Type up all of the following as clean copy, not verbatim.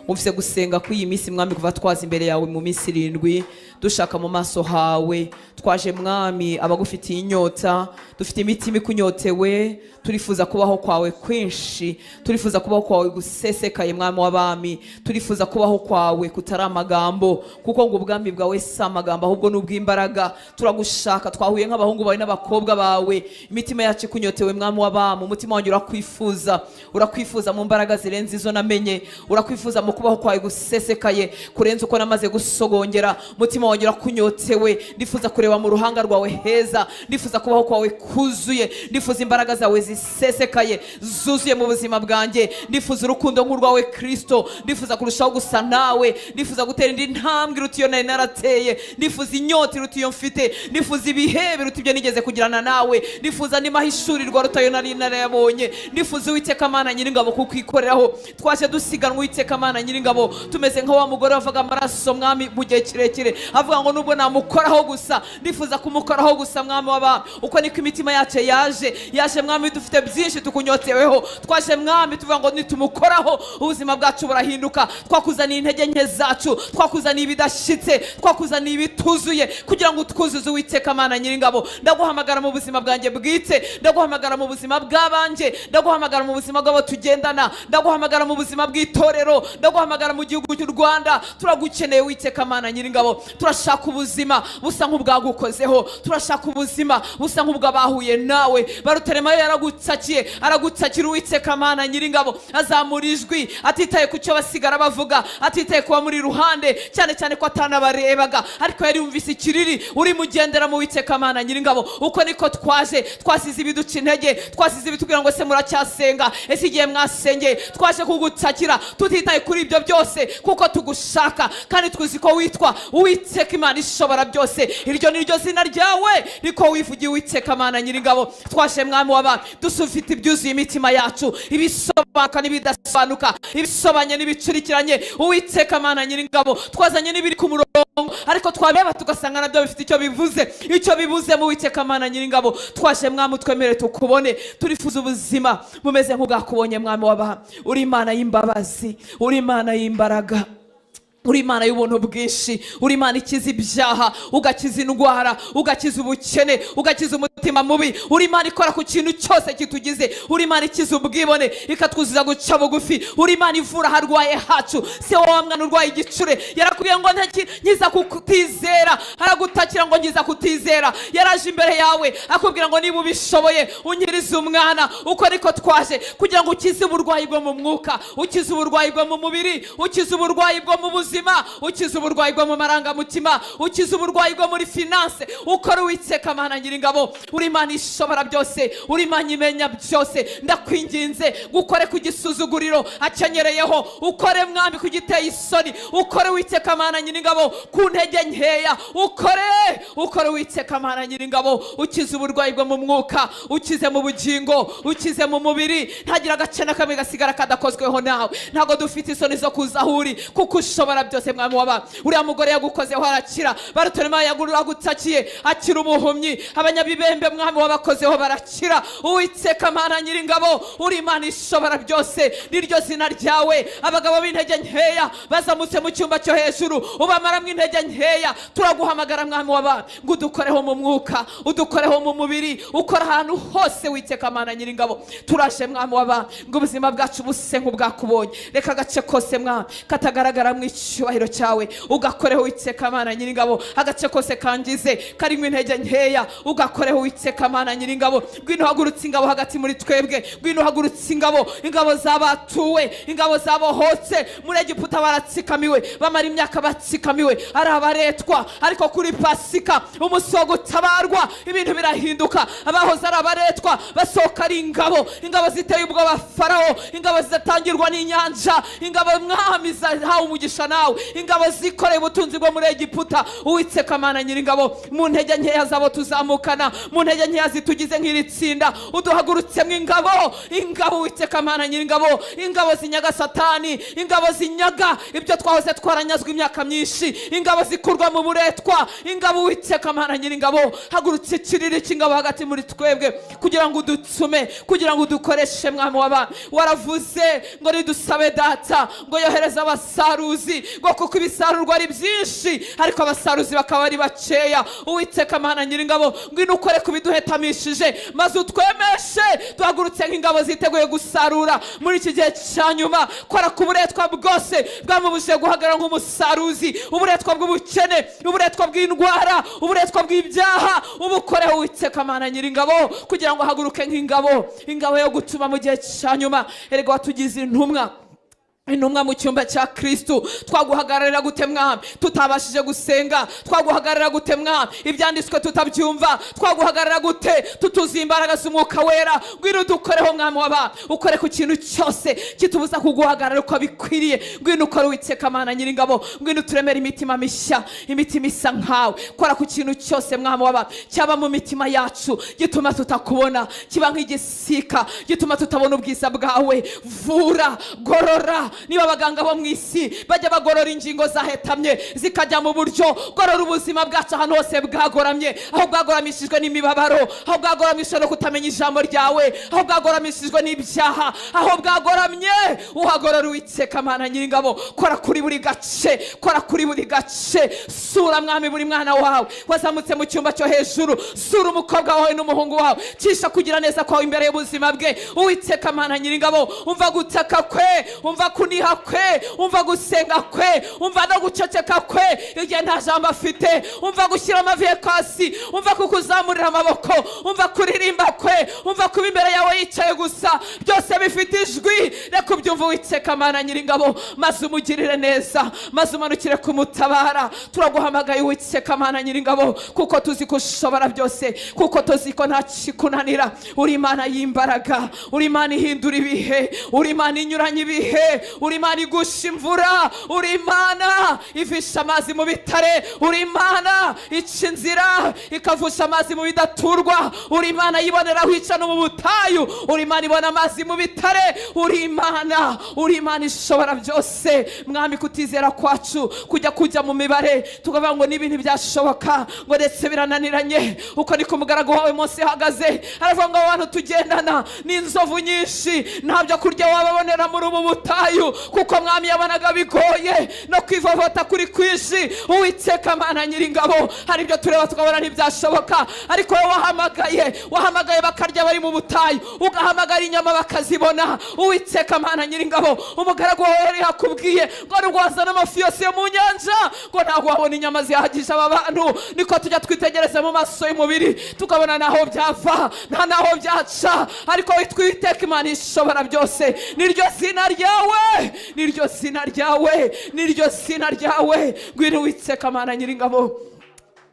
Umvise gusenga kw'iyi minsi Mwami, kuva twaza imbere yawe mu minsi 7 dushaka mu maso hawe. Twaje Mwami abagufitiye inyota, dufite imitima ikunyotewe, turifuza kubaho kwawe kwinshi, turifuza kubaho kwawe gusesekaye Mwami w'abami, turifuza kubaho kwawe kutari amagambo, kuko ngo ubwami bwawe si amagambo ahubwo n'ubw'imbaraga. Turagushaka, twahuye nk'abahungu bawe n'abakobwa bawe, imitima yacu ikunyotewe Mwami w'abami. Umutima wanjye urakwifuza, urakwifuza mu mbaraga zirenze izo namenye, urakwifuza mu kubaho kwawe gusesekaye kurenza uko namaze gusogongera. Umutima wanjye urakunyotewe, ndifuza kureba mu ruhanga rwawe heza, ndifuza kubaho kwawe kuzuye, ndifuza imbaraga zawe zisesekaye zuzuye mu buzima bwanjye, ndifuza urukundo nk'urwawe Kristo, ndifuza kurushaho gusa nawe, ndifuza gutera indi ntambwe iruta iyo nari narateye, ndifuza inyota iruta iyo mfite, ndifuza ibihe biruta ibyo nigeze kugirana nawe, ndifuza n'imahishurirwa ruta iyo nari narayabonye, ndifuza Uwiteka Mana Nyiringabo kukwikoreraho. Twaje dusiganwa Uwiteka Mana Nyiringabo, tumeze nka wa mugore wavaga amaraso Mwami mu gihe kirekire, avuga ngo nubwo namukoraho gusa, ndifuza kumukoraho gusa Mwami w'abami. Uko niko imitima yacu yaje Mwami, dufite byinshi tukunyoteweho. Twaje Mwami tuvuga ngo nitumukoraho ubuzima bwacu burahinduka. Twakuzaniye intege nke zacu, twakuzaniye ibidashitse, twakuzaniye ibituzuye kugira ngo utwuzuze Uwiteka Mana Nyiringabo. Ndaguhamagara mu buzima bwanjye bwite, ndaguhamagara mu buzima bw'abanje, ndaguhamagara mu buzima bw'abo tugendana, ndaguhamagara mu buzima bw'itorero, ndaguhamagara mu gihugu cy'u Rwanda. Turagukeneye Uwiteka Mana Nyiringabo, turashaka ubuzima busa nk'ubwagukozeho, turashaka ubuzima busa nk'ubwabahuye nawe. Baruteremayo yaragutsakiye, aragutsakira Uwiteka Mana Nyiringabo, azamura ijwi atitaye ku cyo basigara bavuga, atitaye kuba muri ruhande, cyane cyane ko atanabarebaga, ariko yari yumvise ikiriri uri mugendera mu Uwiteka Mana Nyiringabo. Uko niko twaje, twasize ibiduca intege, twasize ibitubwira ngo se muracyasenga, ese igihe mwasengeye. Twaje kugutsakira tutitaye kuri ibyo byose, kuko tugushaka kandi tuzi ko witwa Uwiteka Imana ishobora byose. Iryo ni ryo zina ryawe, niko wivugiye Uwiteka Mana Nyiringabo. Twaje Mwami w'abami dusufite ibyuzuye imitima yacu, ibisobanuka n'ibidasobanuka, ibisobanye n'ibicurikiranye. Uwiteka Mana Nyiringabo, twazanye n'ibiri ku murongo, ariko twabeba tugasanga nabyo bifite icyo bivuze, icyo bivuze mu Uwiteka Mana Nyiringabo. Twaje Mwami twemere tukubone, turifuza ubuzima bumeze nk'ubwakubonye Mwami w'abami. Uri Imana y'imbabazi, uri Imana y'imbaraga, uri Imana y'ubuntu bwinshi, uri Imana ikiza ibyaha, ugakiza indwara, ugakiza ubukene, ugakiza umutima mubi, uri Imana ikora ku kintu cyose kitugize, uri Imana ikiza ubwibone ikatwuzuza guca bugufi, uri Imana ivura aharwaye hacu. Se wa mwana urwaye igicure yarakubwiye ngo nkiza kutizera, aragutakira ngo nkiza kutizera, yaraje imbere yawe akubwira ngo niba ubishoboye unkirize umwana. Uko niko twaje kugira ngo ukize uburwayi bwo mu mwuka, ukize uburwayi bwo mu mubiri, ukize uburwayi bwo mu buzima, ukize uburwayi bwo mu marangamutima, ukize uburwayi bwo muri finance. Ukora Uwiteka Mana Nyiringabo, uri Imana ishobora byose, uri Imana imenya byose. Ndakwinginze gukore ku gisuzuguriro akenyereyeho, ukore Mwami ku giteye isoni, ukore Uwiteka Mana Nyiringabo ku ntege nkeya, ukore Uwiteka Mana Nyiringabo, ukize uburwayi bwo mu mwuka, ukize mu bugingo, ukize mu mubiri, ntagira agace na kamwe gasigara kadakozweho nawe. Ntago dufite isoni zo kuza aho uri, kuko ushobora byose Mwami w'abami. Uriya mugore yagukozeho arakira, Baruteremayo yagutakiye akira ubuhumyi, abanyabibembe Mwami wabakozeho barakira. Uwiteka Mana Nyiringabo, uri Imana ishobora byose, niryo zina ryawe. Abagabo b'intege nkeya bazamutse mu cyumba cyo hejuru, ubamaramwo intege nkeya. Turaguhamagara Mwami w'abami ngo udukoreho mu mwuka, udukoreho mu mubiri, ukora ahantu hose Uwiteka Mana Nyiringabo. Turaje Mwami w'abami ngo ubuzima bwacu buse nk'ubwakubonye. Reka agace kose Mwami katagaragara mu icyubahiro cyawe ugakoreho Uwiteka Mana Nyiringabo. Agace kose kangize karimo intege nkeya ugakoreho Uwiteka Mana Nyiringabo. Ngwino uhagurutse ingabo hagati muri twebwe, ngwino uhagurutse ingabo, ingabo z'abatuwe, ingabo z'abohotse muri Egiputa baratsikamiwe, bamara imyaka batsikamiwe ari abaretwa, ariko kuri Pasika umunsi wo gutabarwa ibintu birahinduka. Abahoze ari abaretwa basohoka ari ingabo, ingabo ziteye ubwoba Farawo, ingabo zidatangirwa n'inyanja, ingabo Mwami zahawe umugisha. nawe, ingabo zikoreye ubutunzi bwo muri Egiputa. Uwiteka Mana nyiringabo, mu ntege nkeya zabo tuzamukana, mu ntege nkeya zitugize nk'iri tsinda, uduhagurutsemo ingabo, ingabo Uwiteka Mana nyiringabo, ingabo zinyaga Satani, ingabo zinyaga ibyo twahoze twaranyazwe imyaka myinshi, ingabo zikurwa mu buretwa, ingabo Uwiteka Mana nyiringabo, hagurutse ikiriri cy'ingabo hagati muri twebwe kugira ngo udutsume, kugira ngo udukoreshe mwami w'abami. Waravuze ngo nidusabe data ngo yohereze abasaruzi, ngo kuko ibisarurwa ari byinshi ariko abasaruzi bakaba ari bakeya. Uwiteka Mana nyiringabo, ngwino ukore ku biduhetamishije maze utwemeshe duhagurutse nk'ingabo ziteguye gusarura muri iki gihe cya nyuma. Kora ku buretwa bwose bwamubujije guhagarara nk'umusaruzi, uburetwa bw'ubukene, uburetwa bw'indwara, uburetwa bw'ibyaha, ubukoreho Uwiteka Mana nyiringabo kugira ngo ahaguruke nk'ingabo, ingabo yo gutuma mu gihe cya nyuma. Erega watugize intumwa, intumwa mu cyumba cya Kristo. Twaguhagararira gute mwami tutabashije gusenga? Twaguhagararira gute mwami ibyanditswe tutabyumva? Twaguhagararira gute tutuzi imbaraga z'umwuka wera? Ngwino dukoreho mwami w'abami, ukore ku kintu cyose kitubuza kuguhagarara uko bikwiriye. Ngwino ukore Uwiteka Mana nyiringabo, ngwino turemere imitima mishya, imitima isa nkawe. Kora ku kintu cyose mwami w'abami cyaba mu mitima yacu gituma tutakubona, kiba nk'igisika gituma tutabona ubwiza bwawe. Vura, gorora. Niba abaganga bo mu isi bajya bagorora ingingo zahetamye zikajya mu buryo, gorora ubuzima bwacu ahantu hose bwagoramye, aho bwagoramishijwe n'imibabaro, aho bwagoramishijwe no kutamenya ijambo ryawe, aho bwagoramishijwe n'ibyaha, aho bwagoramye, uhagorora Uwiteka Mana nyiringabo. Kora kuri buri gace, kora kuri buri gace. Sura mwami buri mwana wawe wazamutse mu cyumba cyo hejuru, sura umukobwa wawe n'umuhungu wawe, cisha kugira neza kwawe imbere y'ubuzima bwe. Uwiteka Mana nyiringabo, umva gutaka kwe, umva kuniha kwe, umva gusenga kwe, umva no guceceka kwe igihe nta jambo afite, umva gushyira amavi ye hasi, umva kukuzamurira amaboko, umva kuririmba kwe, umva kuba imbere yawe yicaye gusa. Byose bifite ijwi, reka ubyumve Uwiteka Mana nyiringabo, maze umugirire neza, maze umanukire kumutabara. Turaguhamagaye Uwiteka Mana nyiringabo, kuko tuzi ko ushobora byose, kuko tuzi ko nta kikunanira. Uri Imana y'imbaraga, uri Imana ihindura ibihe, uri Imana inyuranye ibihe, uri Imana igusha imvura, uri Imana ivisha amazi mu bitare, uri Imana ica inzira ikavusha amazi mu bidaturwa, uri Imana yibonera aho ica no mu butayu, uri Imana ibona amazi mu bitare, uri Imana, uri Imana ishobora byose. Mwami, kutizera kwacu kujya mu mibare tukavuga ngo n'ibintu byashoboka, ngo ndetse birananiranye. Uko niko umugaragu wawe Mose ahagaze aravuga ngo abantu tugendana n'inzovu nyinshi, nta byo kurya wababonera muri ubu butayu, kuko mwami yabonaga bigoye no kwivovota kuri kwinshi. Uwiteka Mana nyiringabo, hari ibyo tureba tukabona ntibyashoboka, ariko wowe wahamagaye bakarya bari mu butayu, ugahamagara inyama bakazibona. Uwiteka Mana nyiringabo, umugaragu wawe yari yakubwiye ngo nubwo wazana amafi yose yo mu nyanja, ngo ntabwo wabona inyama zihagije aba bantu. Niko tujya twitegereza mu maso y'umubiri tukabona naho byava, nta naho byaca, ariko Uwiteka Imana ishobora byose, niryo zina ryawe, niryo zina ryawe, niryo zina ryawe. Ngwino Uwiteka Mana nyiringabo,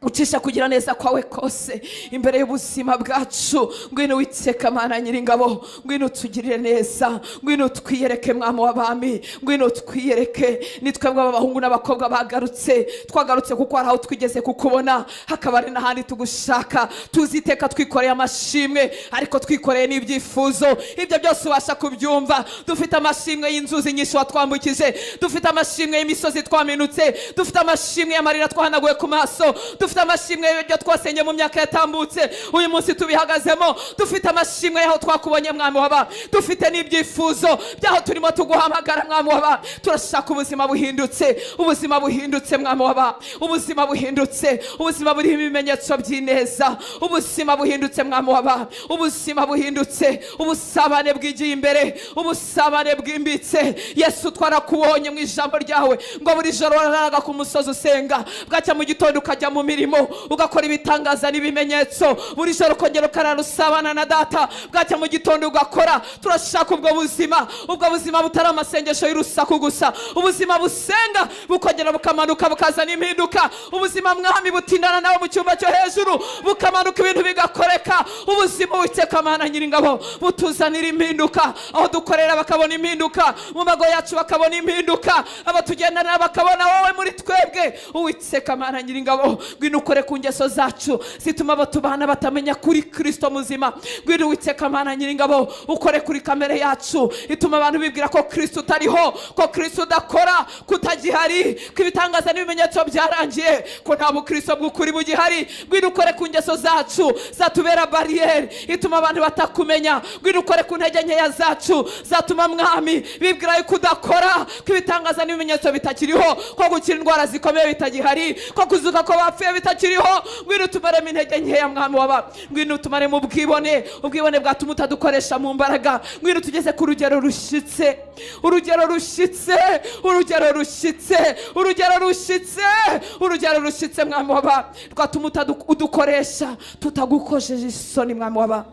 ucisha kugira neza kwawe kose imbere y'ubuzima bwacu. Ngwino Uwiteka Mana nyiringabo, ngwino utugirire neza, ngwino twiyereke mwami w'abami, ngwino twiyereke. Nitwe abahungu n'abakobwa bagarutse, twagarutse kuko hari aho twigeze kukubona, hakaba ari n'ahandi tugushaka. Tuziteka twikoreye amashimwe, ariko twikoreye n'ibyifuzo. Ibyo byose ubasha kubyumva. Dufite amashimwe y'inzuzi nyinshi watwambukije, dufite amashimwe y'imisozi twaminutse, dufite amashimwe y'amarira twahanaguye ku maso, dufite amashimwe y'ibyo twasenge mu myaka yatambutse, uyu munsi tubihagazemo. Dufite amashimwe y'aho twakubonye mwami w'abami, dufite n'ibyifuzo by'aho turimo tuguhamagara mwami w'abami. Turashaka ubuzima buhindutse, ubuzima buhindutse mwami w'abami, ubuzima buhindutse, ubuzima buriho ibimenyetso by'ineza, ubuzima buhindutse mwami w'abami, ubuzima buhindutse, ubusabane bwigiye imbere, ubusabane bwimbitse. Yesu, twarakubonye mu ijambo ryawe ngo buri joro wararaga ku musozi usenga, bwacya mu gitondo ukajya mu mirimo. uyirimo, ugakora ibitangaza n'ibimenyetso buri joro, ukongera ukarara usabana na data, bwacya mu gitondo ugakora. Turashaka ubwo buzima, ubwo buzima butari amasengesho y'urusaku gusa, ubuzima busenga bukongera bukamanuka bukazana impinduka, ubuzima mwami butindana nawe mu cyumba cyo hejuru bukamanuka ibintu bigakoreka, ubuzima Uwiteka Mana Nyiringabo butuzanira impinduka, aho dukorera bakabona impinduka, mu mago yacu bakabona impinduka, abatugendana bakabona wowe muri twebwe. Uwiteka Mana Nyiringabo, ngwino ukore ku ngeso zacu zituma abatubana batamenya kuri Kristo muzima. Ngwino Uwiteka Mana Nyiringabo ukore kuri kamere yacu ituma abantu bibwira ko Kristo utariho, ko Kristo udakora, kutagihari, ko ibitangaza n'ibimenyetso byarangiye, ko nta bukristo bw'ukuri bugihari. Ngwino ukore ku ngeso zacu zatubera bariyeri ituma abantu batakumenya. Ngwino ukore ku ntege nkeya zacu zatuma mwami bibwira yuko udakora, ko ibitangaza n'ibimenyetso bitakiriho, ko gukira indwara zikomeye bitagihari, ko kuzuka ko bapfuye bitakiriho. Ngwino utumaremo intege nkeya mwami waba, ngwino utumaremo ubwibone, ubwibone bwatuma utadukoresha mu mbaraga. Ngwino tugeze ku rugero rushyitse, urugero rushyitse, urugero rushyitse, urugero rushyitse, urugero rushyitse mwami waba, rwatuma udukoresha tutagukojeje isoni mwami waba,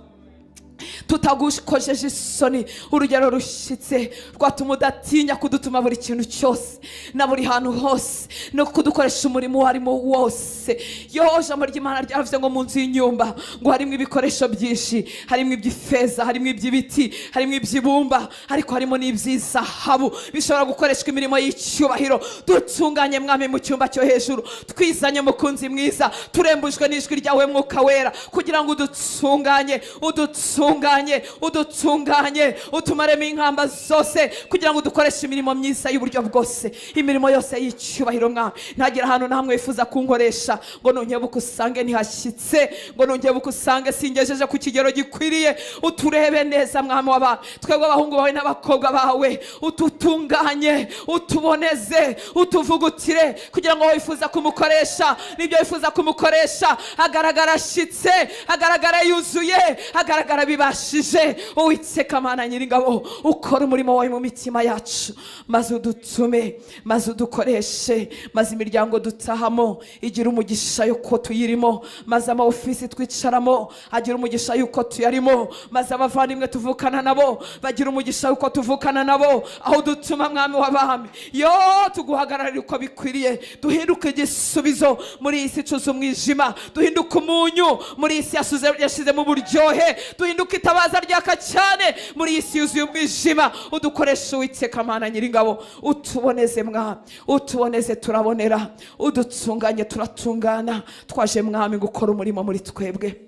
tutagukojeje isoni. Urugero rushyitse rwatuma udatinya kudutuma buri kintu cyose na buri hantu hose, no kudukoresha umurimo uwo arimo wose. Yo, ijambo ry'Imana ryaravuze ngo mu nzu y'inyumba ngo harimo ibikoresho byinshi, harimo iby'ifeza, harimo iby'ibiti, harimo iby'ibumba, ariko harimo n'iby'izahabu bishobora gukoreshwa imirimo y'icyubahiro. Dutunganye mwami mu cyumba cyo hejuru, twizanye mukunzi mwiza, turembujwe n'ijwi ryawe Mwuka Wera, kugira ngo udutunganye, udutunganye, udutunganye, utumaremo inkamba zose, kugira ngo dukoreshe imirimo myiza y'uburyo bwose, imirimo yose y'icyubahiro mwami. Ntagira ahantu na hamwe wifuza kunkoresha ngo nongebuke usange ntihashyitse, ngo nongebuke usange singejeje ku kigero gikwiriye. Uturebe neza mwami w'abantu, twebwe abahungu bawe n'abakobwa bawe, ututunganye, utuboneze, utuvugutire, kugira ngo wifuza kumukoresha n'ibyo wifuza kumukoresha agaragara ashyitse, agaragara yuzuye, agaragara bibashije. Uwiteka Mana Nyiringabo, ukora umurimo wawe mu mitima yacu, maze udutume, maze udukoreshe, maze imiryango dutahamo igira umugisha yuko tuyirimo, maze ama ofisi twicaramo agira umugisha yuko tuyarimo, maze abavandimwe tuvukana nabo bagira umugisha yuko tuvukana nabo. Aho dutuma mwami w'abami, yo tuguhagararira uko bikwiriye, duhinduke igisubizo muri iyi si icuze umwijima, duhinduke umunyu muri iyi si yashizemo uburyohe, duhinduke itabaza ryaka cyane muri iyi si yuzuye umwijima. Udukoreshe Uwiteka Mana Nyiringabo, utuboneze mwami, utuboneze turabonera, udutunganye turatungana. Twaje mwami gukora umurimo muri twebwe,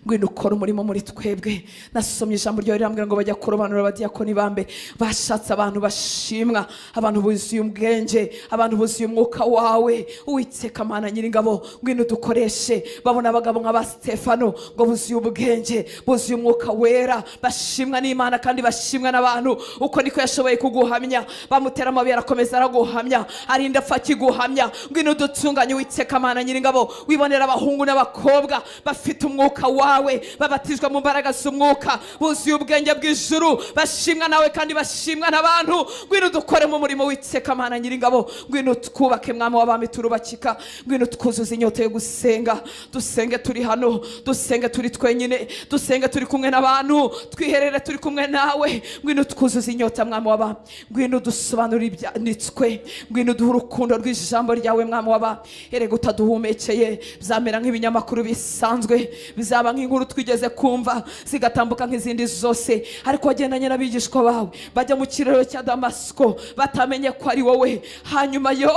ngwino ukora umurimo muri twebwe. Nasomye ijambo ryawe rirambwira ngo bajya kurobanura abadiyakoni bambe, bashatse abantu bashimwa, abantu buzuye ubwenge, abantu buzuye umwuka wawe. Uwiteka Mana Nyiringabo, ngwino dukoreshe. Babona abagabo nka ba Stefano ngo buzuye ubwenge, buzuye umwuka wera, bashimwa n'Imana kandi bashimwa n'abantu. Uko niko yashoboye kuguhamya, bamutera amabuye arakomeza araguhamya, arinda apfa akiguhamya. Ngwino dutunganye Uwiteka Mana Nyiringabo, wibonera abahungu n'abakobwa bafite umwuka wawe, babatijwe mu mbaraga z'umwuka, buzuye ubwenge bw'ijuru, bashimwa nawe kandi bashimwa n'abantu. Ngwino dukore mu murimo Uwiteka Mana Nyiringabo, ngwino twubake mwami w'abami turubakika, ngwino twuzuze inyota yo gusenga. Dusenge turi hano, dusenge turi twenyine, dusenge turi kumwe n'abantu, twiherere turi kumwe nawe. Ngwino twuzuze inyota mwami w'abami, ngwino dusobanure ibyanditswe, ngwino duhe urukundo rw'ijambo ryawe mwami w'abami. Erega utaduhumekeye bizamera nk'ibinyamakuru bisanzwe, bizaba nk'inkuru twigeze kumva zigatambuka nk'izindi zose. Ariko wagendanye n'abigishwa bawe bajya mu kiraro cya Damasiko batamenye ko ari wowe, hanyuma yo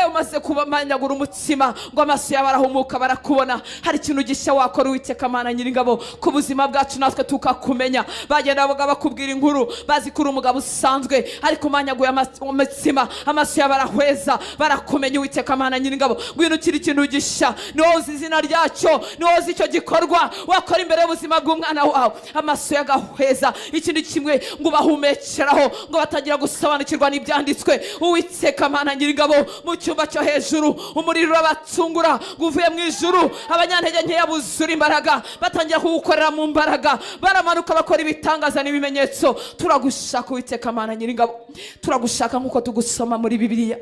umaze kubamanyagura umutsima ngo amaso yabo arahumuka barakubona. Hari ikintu gishya wakora Uwiteka Mana Nyiringabo ku buzima bwacu, natwe tukakumenya. Bagenda bakubwira inkuru bazi ko uri umugabo usanzwe, ariko umanyaguye umutsima amaso yabo arahweza, barakumenya. Uwiteka Mana Nyiringabo, ngwino ukiri ikintu gishya, ni wowe uzi izina ryacyo, ni wowe uzi icyo gikorwa wakora imbere y'ubuzima bw'umwana wawe, amaso yagahweza. Ikindi kimwe ngo bahumekeraho ngo batagira gusobanukirwa n'ibyanditswe. Uwiteka Mana Nyiringabo, mu cyumba cyo hejuru umuriro urabatungura ngo uvuye mu ijuru, abanyantege nkeya buzura imbaraga, batangira kugukorera mu mbaraga, baramanuka bakora ibitangaza n'ibimenyetso. Turagushaka Uwiteka Mana Nyiringabo, turagushaka nk'uko tugusoma muri Bibiliya.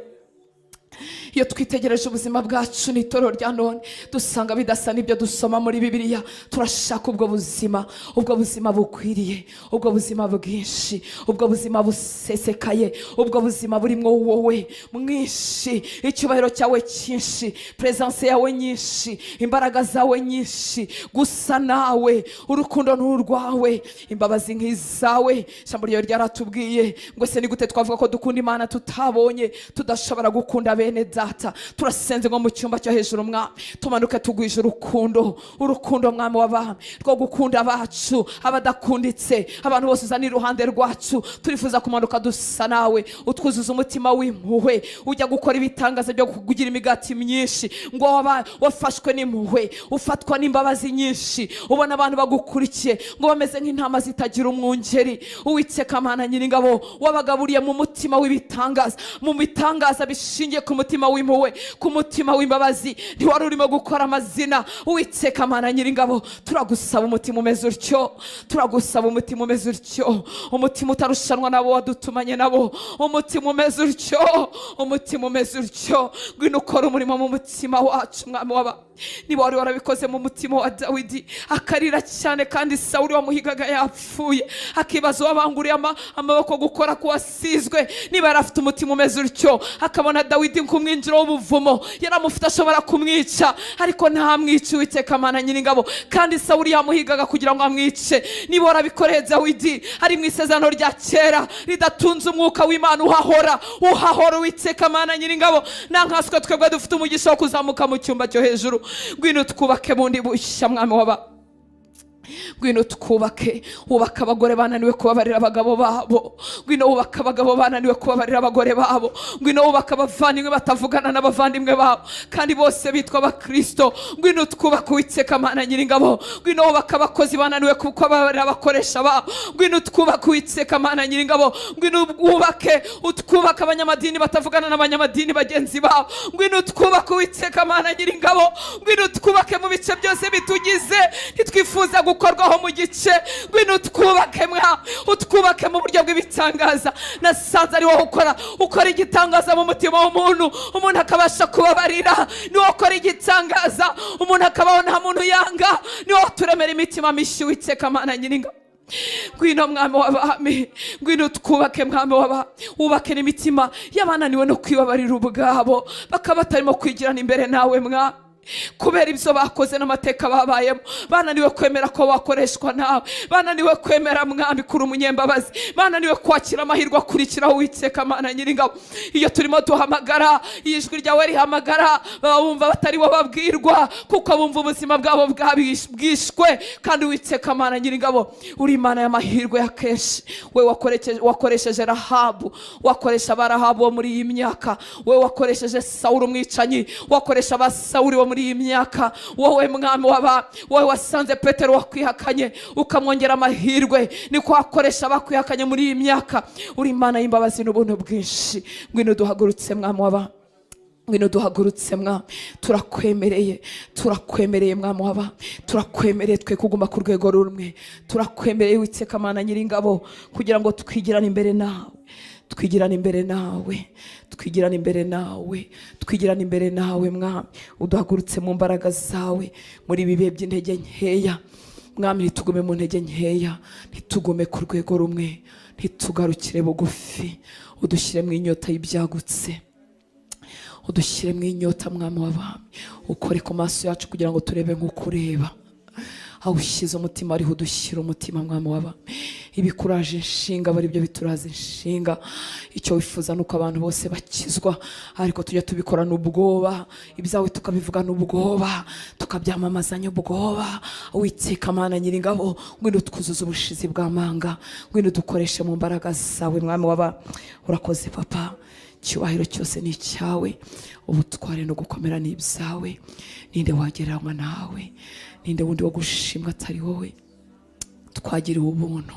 Iyo twitegereje ubuzima bwacu n'itorero rya none, dusanga bidasa n'ibyo dusoma muri Bibiliya. Turashaka ubwo buzima, ubwo buzima bukwiriye, ubwo buzima bwinshi, ubwo buzima busesekaye, ubwo buzima burimo wowe mwinshi, icyubahiro cyawe cyinshi, presence yawe nyinshi, imbaraga zawe nyinshi, gusa nawe, urukundo n'urwawe, imbabazi nk'izawe. Ijambo ryawe ryaratubwiye ngo se ni gute twavuga ko dukunda Imana tutabonye, tudashobora gukunda bene data. Turasenze ngo mu cyumba cyo hejuru mwami tumanuke tugwije urukundo, urukundo mwami w'abami, rwo gukunda abacu, abadakunditse, abantu bose uzana iruhande rwacu. Turifuza kumanuka dusa nawe, utwuzuza umutima w'impuhwe, ujya gukora ibitangaza byo kugira imigati myinshi, ngo wafashwe n'impuhwe, ufatwa n'imbabazi nyinshi, ubona abantu bagukurikiye ngo bameze nk'intama zitagira umwungeri. Uwiteka Mana Nyiringabo, wabagaburiye mu mutima w'ibitangaza, mu bitangaza bishingiye ku mutima w'impuhwe, ku mutima w'imbabazi. Ntiwari urimo gukora amazina. Uwiteka Mana Nyiringabo, turagusaba umutima umeze utyo, turagusaba umutima umeze utyo, umutima utarushanwa nabo wadutumanye nabo, umutima umeze utyo, umutima umeze utyo. Ngwino ukore umurimo mu mutima wacu mwami w'aba. Niba wari warabikoze mu mutima wa Dawidi akarira cyane, kandi Sawuli wamuhigaga yapfuye, akibaza uwabanguriye amaboko gukora kuwasizwe. Niba yari afite umutima umeze utyo, akabona Dawidi nk'umwinjiro w'ubuvumo, yaramufite ashobora kumwica, ariko ntamwice. Uwiteka Mana Nyiringabo, kandi Sawuli yamuhigaga kugira ngo amwice. Niba warabikoreye Dawidi ari mu isezerano rya kera ridatunze umwuka w'Imana uhahora, uhahora. Uwiteka Mana Nyiringabo, nankaswe twebwe dufite umugisha wo kuzamuka mu cyumba cyo hejuru. Ngwino twubake bundi bushya mwami w'aba. Ngwino twubake, wubaka abagore bananiwe kubabarira abagabo babo. Ngwino wubaka abagabo bananiwe kubabarira abagore babo. Ngwino wubaka abavandimwe batavugana n'abavandimwe babo, kandi bose bitwa abakristo. Ngwino twubake Uwiteka Mana Nyiringabo. Ngwino wubaka abakozi bananiwe kubabarira abakoresha babo. Ngwino twubake Uwiteka Mana Nyiringabo. Ngwino wubake, utwubake abanyamadini batavugana n'abanyamadini bagenzi babo. Ngwino twubake Uwiteka Mana Nyiringabo. Ngwino twubake mu bice byose bitugize, ntitwifuza gukorwaho mu gice. Ngwino twubake mwa, utwubake mu buryo bw'ibitangaza. Nasanze ari wowe ukora igitangaza mu mutima w'umuntu, umuntu akabasha kubabarira. Ni wowe ukora igitangaza, umuntu akabaho nta muntu yanga. Ni wowe turemera imitima mishya Uwiteka Mana Nyiringabo. Ngwino mwami w'abami, ngwino twubake mwami w'abami, wubake n'imitima y'abananiwe no kwibabarira ubwabo, bakaba batarimo kwigirana imbere nawe mwa, kubera ibyo bakoze n'amateka babayemo. Bananiwe kwemera ko wakoreshwa nawe, bananiwe kwemera mwami kuri umunyembabazi, bananiwe kwakira amahirwe akurikiraho. Uwiteka Mana Nyiringabo, iyo turimo duhamagara, ijwi ryawe rihamagara, baba bumva batari bo babwirwa, kuko bumva ubuzima bwabo bwishwe. Kandi Uwiteka Mana Nyiringabo, uri Imana y'amahirwe ya kenshi. We wakoresheje Rahabu, wakoresha abarahabu bo muri iyi myaka, we wakoresheje Sawuli umwicanyi, wakoresha abasawuli bo muri iyi myaka. Wowe mwami w'aba, wowe wasanze Petero wakwihakanye ukamwongera amahirwe, niko wakoresha abakwihakanye muri iyi myaka. Uri Imana y'imbabazi n'ubuntu bwinshi. Ngwino duhagurutse mwami w'aba, ngwino duhagurutse mwami. Turakwemereye, turakwemereye mwami w'aba, turakwemereye twe kuguma ku rwego rumwe. Turakwemereye Uwiteka Mana Nyiringabo, kugira ngo twigirane imbere nawe, twigirane imbere nawe, twigirane imbere nawe, twigirane imbere nawe mwami. Uduhagurutse mu mbaraga zawe muri ibi bihe by'intege nkeya mwami. Ntitugume mu ntege nkeya, ntitugume ku rwego rumwe, ntitugarukire bugufi. Udushyire mu inyota y'ibyagutse, udushyire mu inyota mwami w'abami. Ukore ku maso yacu kugira ngo turebe nk'uko ureba. Aho ushyize umutima ariho udushyira umutima mwami w'abami. Ibikuraje inshinga bari byo bituraza inshinga. Icyo wifuza nuko abantu bose bakizwa, ariko tujya tubikorana ubwoba, ibyawe tukabivugana ubwoba, tukabyamamazanya ubwoba. Uwiteka Mana Nyiringabo, ngwino twuzuze ubushizi bw'amanga, ngwino dukoreshe mu mbaraga zawe mwami w'aba. Urakoze papa, icyubahiro cyose ni icyawe, ubutware no gukomera ni ibyawe. Ninde wagereranywa nawe? Ninde wundi wo gushimwa atari wowe? Twagiriwe ubuntu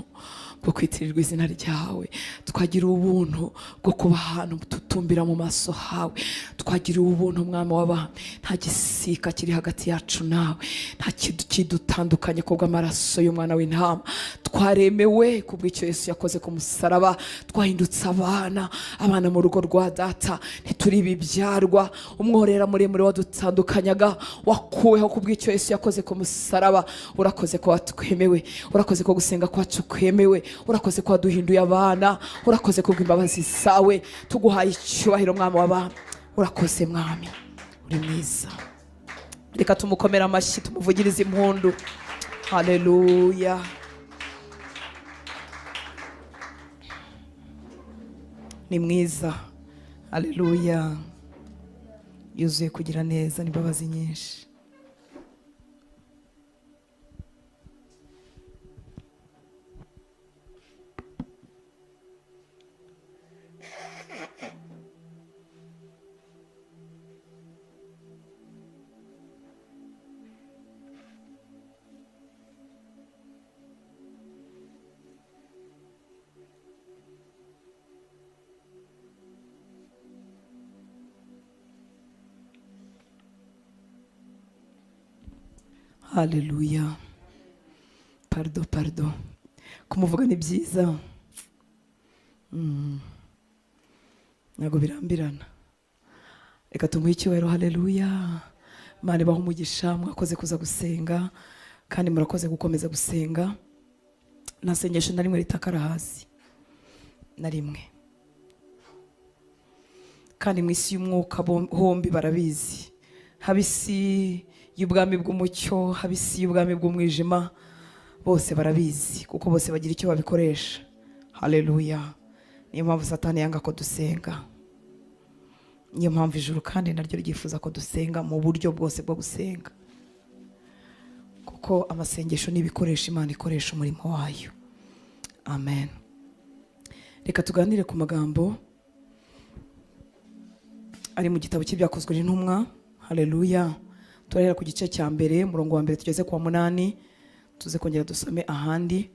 bwo kwitirirwa izina ryawe, twagiriwe ubuntu bwo kuba ahantu Turatumbira mu maso hawe, twagiriwe ubuntu Mwami w'abami, nta gisika kiri hagati yacu nawe, nta kintu kidutandukanye kubw'amaraso y'umwana w'intama. Twaremewe kubw'icyo Yesu yakoze ku musaraba, twahindutse abana, abana mu rugo rwa data, ntituri ibibyarwa. Umworera muremure wadutandukanyaga wakuweho kubw'icyo Yesu yakoze ku musaraba. Urakoze ko watwemewe, urakoze ko gusenga kwacu kwemewe, urakoze ko waduhinduye abana, urakoze kubw'imbabazi zawe. Tuguhaye icyubahiro Mwami w'abami, urakoze Mwami, uri mwiza. Reka tumukomere amashyi, tumuvugirize impundu. Haleluya. Ni mwiza. Haleluya. Yuzuye kugira neza n'imbabazi nyinshi. Haleluya. Pardon, pardon. Kumuvuga ni byiza. Ntabwo birambirana. Reka tumuhe icyubahiro. Haleluya. Imana ibahe umugisha, mwakoze kuza gusenga kandi murakoze gukomeza gusenga. Nta sengesho na rimwe ritakara hasi, na rimwe. Kandi mu isi y'umwuka hombi barabizi, haba isi y'ubwami bw'umucyo, haba isi y'ubwami bw'umwijima, bose barabizi kuko bose bagira icyo babikoresha. Haleluya. Niyo mpamvu Satani yanga ko dusenga, niyo mpamvu ijuru kandi naryo ryifuza ko dusenga mu buryo bwose bwo gusenga, kuko amasengesho ni ibikoresho Imana ikoresha umurimo wayo. Amen. Reka tuganire ku magambo ari mu gitabo cy'Ibyakozwe n'Intumwa. Haleluya. Turahera ku gice cya mbere, umurongo wa mbere tugeze ku wa 8, tuze kongera dusome ahandi.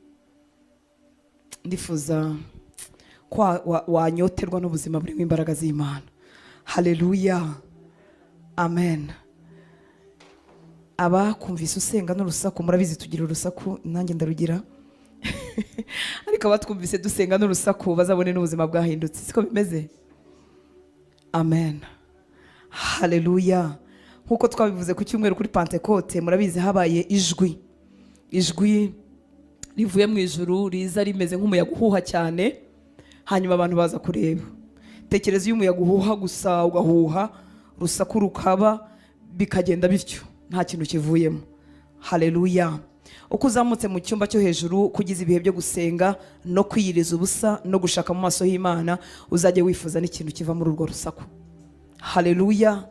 Ndifuza ko wanyoterwa n'ubuzima burimo imbaraga z'Imana. Haleluya. Amen. Aba kumvise usenga n'urusaku, murabizi tugira urusaku, nanjye ndarugira. Ariko abatwumvise dusenga n'urusaku bazabone n'ubuzima bwahindutse, siko bimeze? Amen. Haleluya. Nkuko twabivuze ku cyumweru kuri Pentecote, murabizi habaye ijwi, ijwi rivuye mu ijuru riza rimeze nk'umuyaga uhuha cyane, hanyuma abantu baza kureba. Tekereza iyo umuyaga uhuha gusa ugahuha, urusaku rukaba, bikagenda bityo nta kintu kivuyemo. Haleluya. Uko uzamutse mu cyumba cyo hejuru kugiza ibihe byo gusenga no kwiyiriza ubusa no gushaka mu maso y'Imana, uzajye wifuza n'ikintu kiva muri urwo rusaku. Haleluya.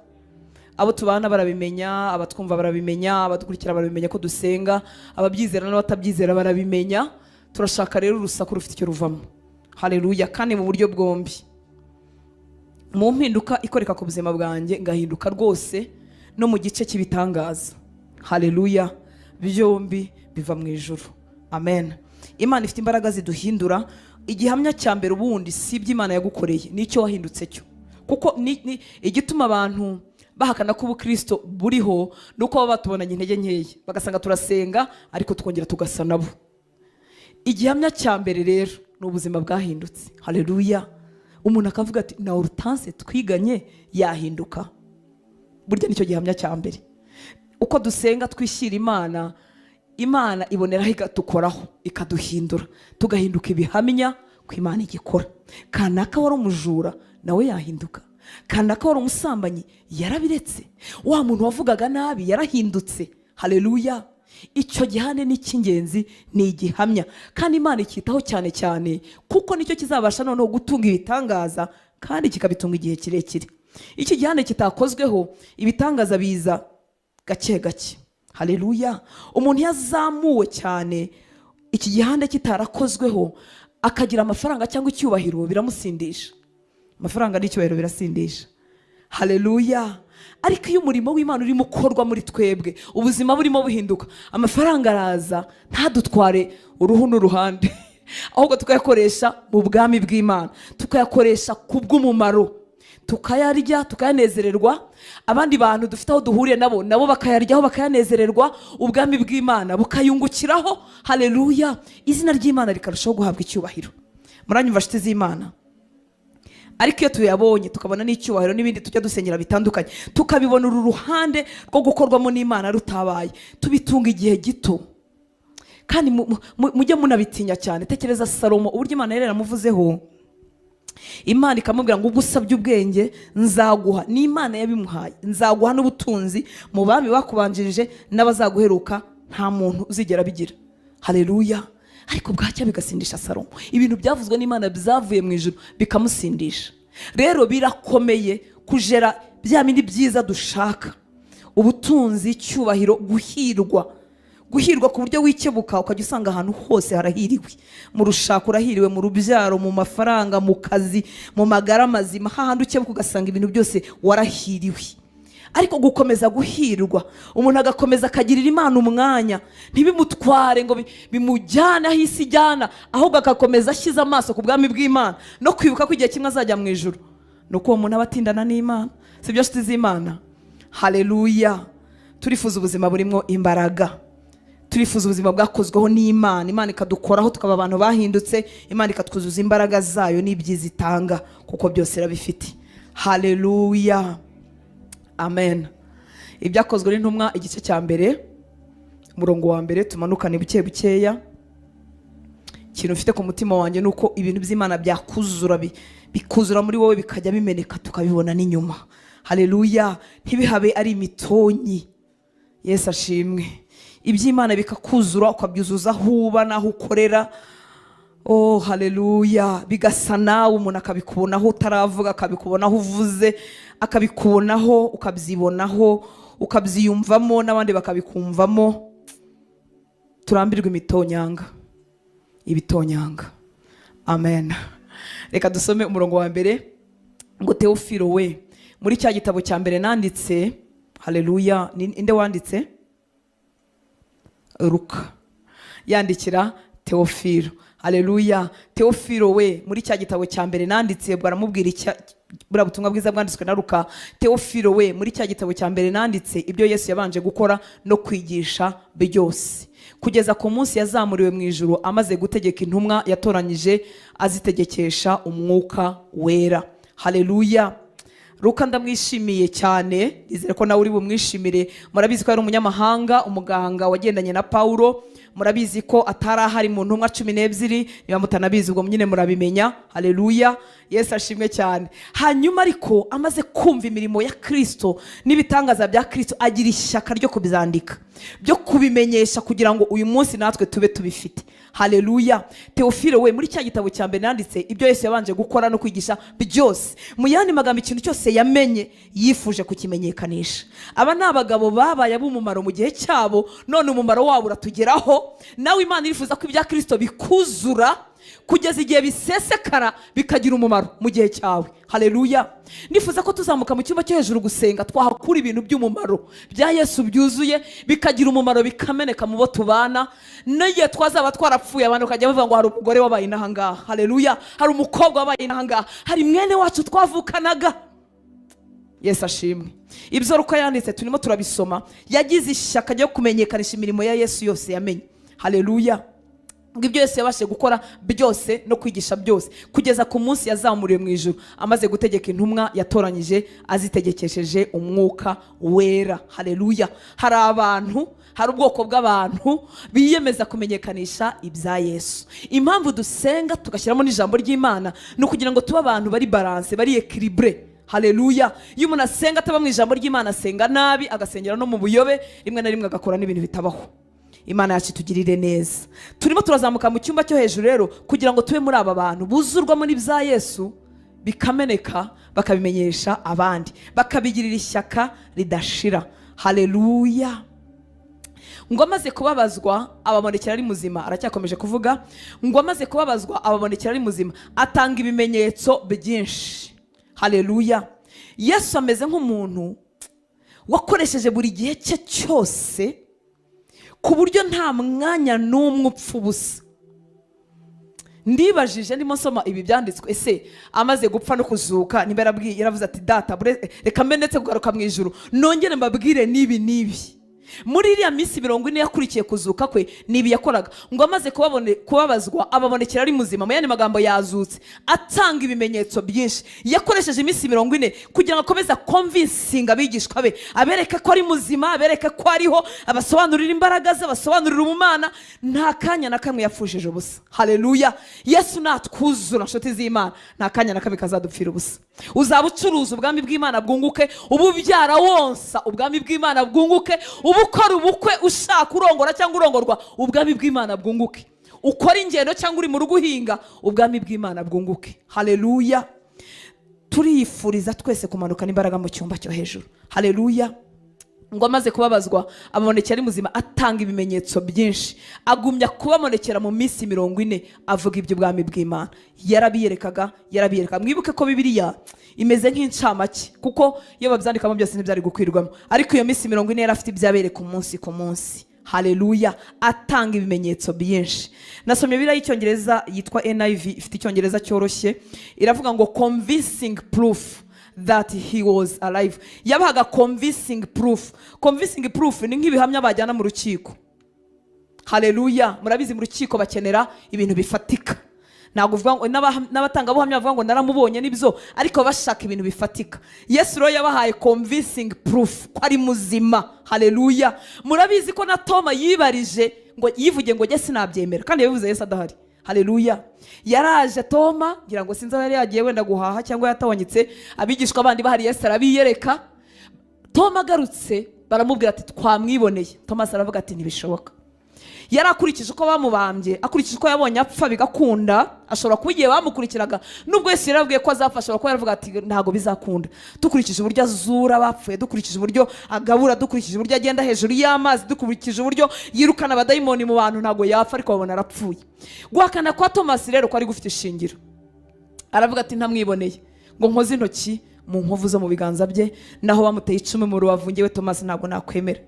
Abo tubana barabimenya, abatwumva barabimenya, abadukurikira barabimenya ko dusenga, ababyizera n'abatabyizera barabimenya. Turashaka rero urusaku rufite icyo ruvamo. Haleluya. Kandi mu buryo bwombi, mu mpinduka ikoreka ku buzima bwanjye ngahinduka rwose, no mu gice cy'ibitangaza. Haleluya. Byombi biva mu ijuru. Amen. Imana ifite imbaraga ziduhindura. Igihamya cya mbere ubundi si iby'Imana yagukoreye, nicyo wahindutse cyo. Kuko igituma abantu bahakana ko ubukristo buriho nuko baba batubonanye intege nkeya, bagasanga turasenga ariko twongera tugasa nabo. Igihamya cya mbere rero ni ubuzima bwahindutse. Haleluya. Umuntu akavuga ati na Hortense twiganye yahinduka. Burya nicyo gihamya cya mbere. Uko dusenga twishyira Imana, Imana iboneraho ikatukoraho, ikaduhindura, tugahinduka ibihamya ko Imana igikora. Kanaka wari umujura nawe yahinduka, kanaka wari umusambanyi yarabiretse, wa muntu wavugaga nabi yarahindutse. Haleluya. Icyo gihane ni icy'ingenzi, ni igihamya, kandi Imana ikitaho cyane cyane, kuko nicyo kizabasha noneho gutunga ibitangaza kandi kikabitunga igihe kirekire. Iki gihane kitakozweho, ibitangaza biza gake gake. Haleluya. Umuntu yazamuwe cyane, iki gihane kitarakozweho, akagira amafaranga cyangwa icyubahiro, biramusindisha. Amafaranga n'icyubahiro birasindisha. Haleluya. Ariko iyo umurimo w'Imana urimo ukorwa muri twebwe, ubuzima burimo buhinduka, amafaranga araza ntadutware uruhu n'uruhande, ahubwo tukayakoresha mu bwami bw'Imana, tukayakoresha kubw'umumaro. tukayarya tukayanezererwa, abandi bantu dufite aho duhuriye nabo nabo bakayaryaho bakayanezererwa, ubwami bw'Imana bukayungukiraho. Haleluya, izina ry'Imana rikarushaho guhabwa icyubahiro. Muranyumva nshuti z'Imana? Ariko iyo tuyabonye tukabona n'icyubahiro n'ibindi tujya dusengera bitandukanye, tukabibona uru ruhande rwo gukorwamo n'Imana rutabaye, tubitunga igihe gito. Kandi mujye munabitinya cyane. Tekereza Salomo uburyo Imana yari yaramuvuzeho, Imana ikamubwira ngo ubwo usabye ubwenge nzaguha, ni Imana yabimuhaye, nzaguha n'ubutunzi mu bami bakubanjirije n'abazaguheruka nta muntu uzigera bigira. Haleluya. Ariko bwacya bigasindisha Salomo. Ibintu byavuzwe n'Imana byavuye mu ijuru bikamusindisha. Rero birakomeye kujera bya bindi byiza dushaka, ubutunzi, icyubahiro, guhirwa. Guhirwa ku buryo wikebuka ukajya usanga ahantu hose harahiriwe, mu rushako urahiriwe, mu rubyaro, mu mafaranga, mu kazi, mu magara mazima, hahandi ukebuka ugasanga ibintu byose warahiriwe. Ariko gukomeza guhirwa, umuntu agakomeza akagirira Imana umwanya, ntibimutware ngo bimujyane aho isi ijyana, ahubwo agakomeza ashyize amaso ku bwami bw'Imana no kwibuka ko igihe kimwe azajya mu ijuru. Nuko uwo muntu aba atindana n'Imana. Sibyo nshuti z'Imana? Haleluya. Turifuza ubuzima burimo imbaraga, turifuza ubuzima bwakozweho n'Imana, Imana ikadukoraho tukaba abantu bahindutse, Imana ikatwuzuza imbaraga zayo n'ibyiza itanga, kuko byose irabifite. Haleluya, amen. Ibyakozwe n'intumwa igice cya mbere umurongo wa mbere, tumanukane buke bukeya. Ikintu ufite ku mutima wanjye nuko ibintu by'Imana byakuzura, bikuzura muri wowe, bikajya bimeneka tukabibona n'inyuma. Haleluya, ntibihabe ari imitonyi. Yesu ashimwe. Iby'Imana bikakuzura ukabyuzuza aho uba n'aho ukorera. Oh haleluya, bigasa nawe, umuntu akabikubonaho utaravuga, akabikubonaho uvuze, akabikubonaho ukabyibonaho, ukabyiyumvamo n'abandi bakabikumvamo. Turambirwe imitonyanga, ibitonyanga. Amen. Reka dusome umurongo wa mbere ngo Teofilo we, muri cya gitabo cya mbere nanditse. Haleluya, inde wanditse? Luka yandikira Teofilo. Haleluya. Teofilo we, muri cya gitabo cya mbere nanditse, baramubwira buriya butumwa bwiza bwanditswe na Luka. Teofilo we, muri cya gitabo cya mbere nanditse ibyo Yesu yabanje gukora no kwigisha byose, kugeza ku munsi yazamuriwe mu ijuru, amaze gutegeka intumwa yatoranyije azitegekesha umwuka wera. Haleluya. Luka ndamwishimiye cyane, nizere ko nawe uri bumwishimire. Murabizi ko yari umunyamahanga, umuganga wagendanye na Paulo. Murabizi ko atari ahari mu ntumwa 12, niba mutanabizi ubwo nyine murabimenya. Haleluya, Yesu ashimwe cyane. Hanyuma ariko amaze kumva imirimo ya Kristo n'ibitangaza bya Kristo, agira ishyaka ryo kubyandika, byo kubimenyesha, kugira ngo uyu munsi natwe tube tubifite. Haleluya. Teofilo we, muri cya gitabo cya mbere nanditse ibyo Yesu yabanje gukora no kwigisha byose, mu yandi magambo ikintu cyose yamenye yifuje kukimenyekanisha. Aba ni abagabo babaye ab'umumaro mu gihe cyabo, none umumaro wabo uratugeraho. Nawe Imana irifuza ko ibya Kristo bikuzura kugeza igihe bisesekara bikagira umumaro mu gihe cyawe. Haleluya. Nifuza ko tuzamuka mu cyumba cyo hejuru gusenga, twahakura ibintu by'umumaro bya Yesu byuzuye, bikagira umumaro, bikameneka mu bo tubana. N'igihe twazaba twarapfuye, abantu bakajya bavuga ngo hari umugore wabaye inaha ngaha. Haleluya, hari umukobwa wabaye inaha ngaha, hari mwene wacu twavukanaga. Yesu ashimwe. Ibyo Luka yanditse turimo turabisoma. Yagize ishyaka ryo kumenyekanisha imirimo ya Yesu yose yamenye. Haleluya. Ibyo Yesu yabashije gukora byose no kwigisha byose, kugeza ku munsi yazamuriwe mu ijuru, amaze gutegeka intumwa yatoranyije azitegekesheje umwuka wera. Haleluya. Hari abantu, hari ubwoko bw'abantu biyemeza kumenyekanisha ibya Yesu. Impamvu dusenga tugashyiramo n'ijambo ry'Imana ni ukugira ngo tube abantu bari balance, bari equilibre. Haleluya. Iyo umuntu asenga ataba mu ijambo ry'Imana, asenga nabi, agasengera no mu buyobe, rimwe na rimwe agakora n'ibintu bitabaho. Imana yacu itugirire neza. Turimo turazamuka mu cyumba cyo hejuru rero kugira ngo tube muri aba bantu buzurwamo n'ibya Yesu, bikameneka, bakabimenyesha abandi, bakabigirira ishyaka ridashira. Haleluya. Ngo amaze kubabazwa ababonekera ari muzima. Aracyakomeje kuvuga ngo amaze kubabazwa ababonekera ari muzima, atanga ibimenyetso byinshi. Haleluya. Yesu ameze nk'umuntu wakoresheje buri gihe cye cyose, ku buryo nta mwanya n'umwe upfa ubusa. Ndibajije ndimo nsoma ibi byanditswe, ese amaze gupfa no kuzuka niba yaravuze ati data reka mbe ndetse kugaruka mu ijuru nongere mbabwire n'ibi n'ibi. Muri iriya minsi 40 yakurikiye kuzuka kwe nibi yakoraga, ngo amaze kubabazwa ababonekera ari muzima, mu yandi magambo yazutse, atanga ibimenyetso byinshi. Yakoresheje iminsi 40 kugira ngo akomeze convincing abigishwa be, abereke ko ari muzima, abereke ko ariho, abasobanurira imbaraga ze, abasobanurira umumana. Nta kanya na kamwe yapfushije ubusa. Haleluya. Yesu natwuzura nshuti z'Imana, nta kanya na kamwe kazadupfira ubusa. Uzaba ucuruza ubwami bw'Imana bwunguke, ububyara wonsa ubwami bw'Imana bwunguke, ubukora ubukwe ushaka urongora cyangwa urongorwa ubwami bw'Imana bwunguke, ukora ingendo cyangwa uri mu rugo uhinga ubwami bw'Imana bwunguke. Haleluya. Turiyifuriza twese kumanuka n'imbaraga mu cyumba cyo hejuru. Haleluya. Ngo amaze kubabazwa ababonekera ari muzima, atanga ibimenyetso byinshi, agumya kubabonekera mu minsi 40 avuga iby'ubwami bw'Imana. Yarabiyerekaga. Mwibuke ko Bibiliya imeze nk'incamake, kuko iyo babyandikamo byose ntibyari gukwirwamo, ariko iyo minsi 40 yari afite ibyabereka umunsi ku munsi. Haleluya. Atanga ibimenyetso byinshi. Nasomye Bibiliya y'icyongereza yitwa NIV, ifite icyongereza cyoroshye, iravuga ngo convincing proof that he was alive. Yabahaga convincing proof. Convincing proof ni nk'ibihamya bajyana mu rukiko. Haleluya. Murabizi mu rukiko bakenera ibintu bifatika. Ntabwo uvuga ngo n'abatangabuhamya bavuga ngo naramubonye nibyo, ariko bashaka ibintu bifatika. Yesu rero yabahaye convincing proof ko ari muzima. Haleluya. Murabizi ko na Toma yibarije ngo yivuge ngo jye sinabyemera, kandi yabivuze Yesu adahari. Haleluya. Yaraje Toma, ngira ngo sinzi aho yari yagiye wenda guhaha cyangwa yatawanyitse, abigishwa bandi bahari Yesu arabiyereka. Toma agarutse baramubwira ati twamwiboneye. Thomas aravuga ati ntibishoboka. Yarakurikije uko bamubambye, akurikije uko yabonye apfa bigakunda, ashobora kuba igihe bamukurikiraga nubwo Yesu yarabwiye ko azapfa, ashobora kuba yaravuga ati ntago bizakunda. Dukurikije uburyo azura bapfuye, dukurikije uburyo agabura, dukurikije uburyo agenda hejuru y'amazi, dukurikije uburyo yirukana abadayimoni mu bantu, ntago yapfa, ariko babona arapfuye. Guhakana kwa Thomas rero kwari gufite ishingiro. Aravuga ati ntamwiboneye, ngo nkoze intoki mu nkovu zo mu biganza bye, naho bamuteye icumu mu rubavu, ngewe Thomas ntabwo nakwemera.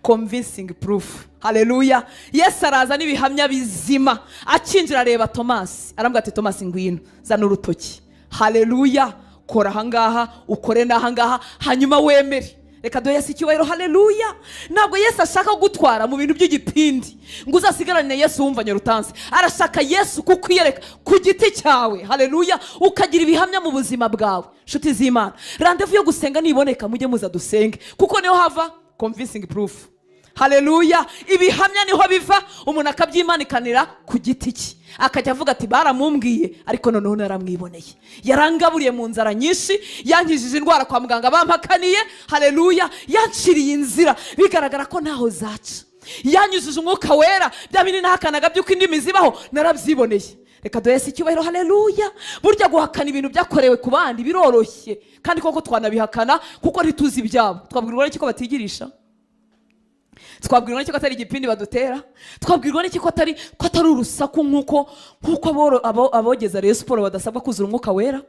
Convincing proof. Haleluya. Yesu araza n'ibihamya bizima, akinjira areba Thomas, aramubwira ati Thomas ngwino, zana urutoki. Haleluya. Kora ahangaha, ukore n'ahangaha, hanyuma wemere. Reka duhe Yesu icyubahiro. Haleluya. Ntabwo Yesu ashaka gutwara mu bintu by'igipindi ngo uzasigarane Yesu wumva nyarutansi. Arashaka Yesu kukwiyereka ku giti cyawe. Haleluya. Ukagira ibihamya mu buzima bwawe. Nshuti z'Imana, rendez-vous yo gusenga niboneka mujye muza dusenge, kuko niho hava convincing proof. Haleluya. Ibihamya niho biva, umuntu akabyimanikanira ku giti cye, akajya avuga ati baramumbwiye ariko noneho naramwiboneye, yarangaburiye mu nzara nyinshi, yankijije indwara kwa muganga bampakaniye. Haleluya. Yanciriye inzira bigaragara ko ntaho zaca, yanyujije umwuka wera, bya bindi nahakanaga by'uko indimi zibaho narabyiboneye. Reka duhe Yesu icyubahiro. Haleluya. Burya guhakana ibintu byakorewe ku bandi biroroshye, kandi koko twanabihakana kuko ntituzi ibyabo. Twabwirwa n'iki ko batigirisha? Twabwirwa n'iki ko atari igipindi badutera? Twabwirwa n'iki ko atari urusaku nk'uko abogeza Rayon Sport badasabwa kuzura umwuka wera?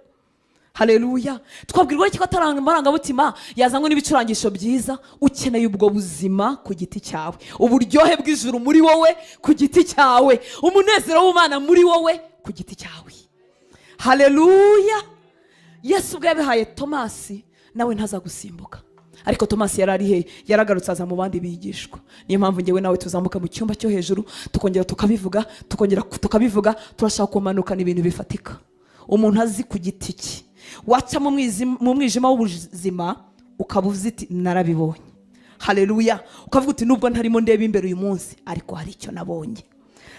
Haleluya. Twabwirwa n'iki ko atari amarangamutima yazanywe n'ibicurangisho byiza? Ukeneye ubwo buzima ku giti cyawe, uburyohe bw'ijuru muri wowe ku giti cyawe, umunezero w'Imana muri wowe ku giti cyawe. Haleluya. Yesu ubwo yabihaye Tomasi, nawe ntazagusimbuka. Ariko Thomas yari ari he? Yaragarutse aza mu bandi bigishwa. Niyo mpamvu ngewe nawe tuzamuka mu cyumba cyo hejuru, tukongera tukabivuga, tukongera tukabivuga, turashaka kumanukana ibintu bifatika. Umuntu azi ku giti cye. Waca mu mwijima w'ubuzima ukaba uzi uti narabibonye. Haleluya. Ukavuga uti nubwo ntarimo ndeba imbere uyu munsi, ariko hari icyo nabonye.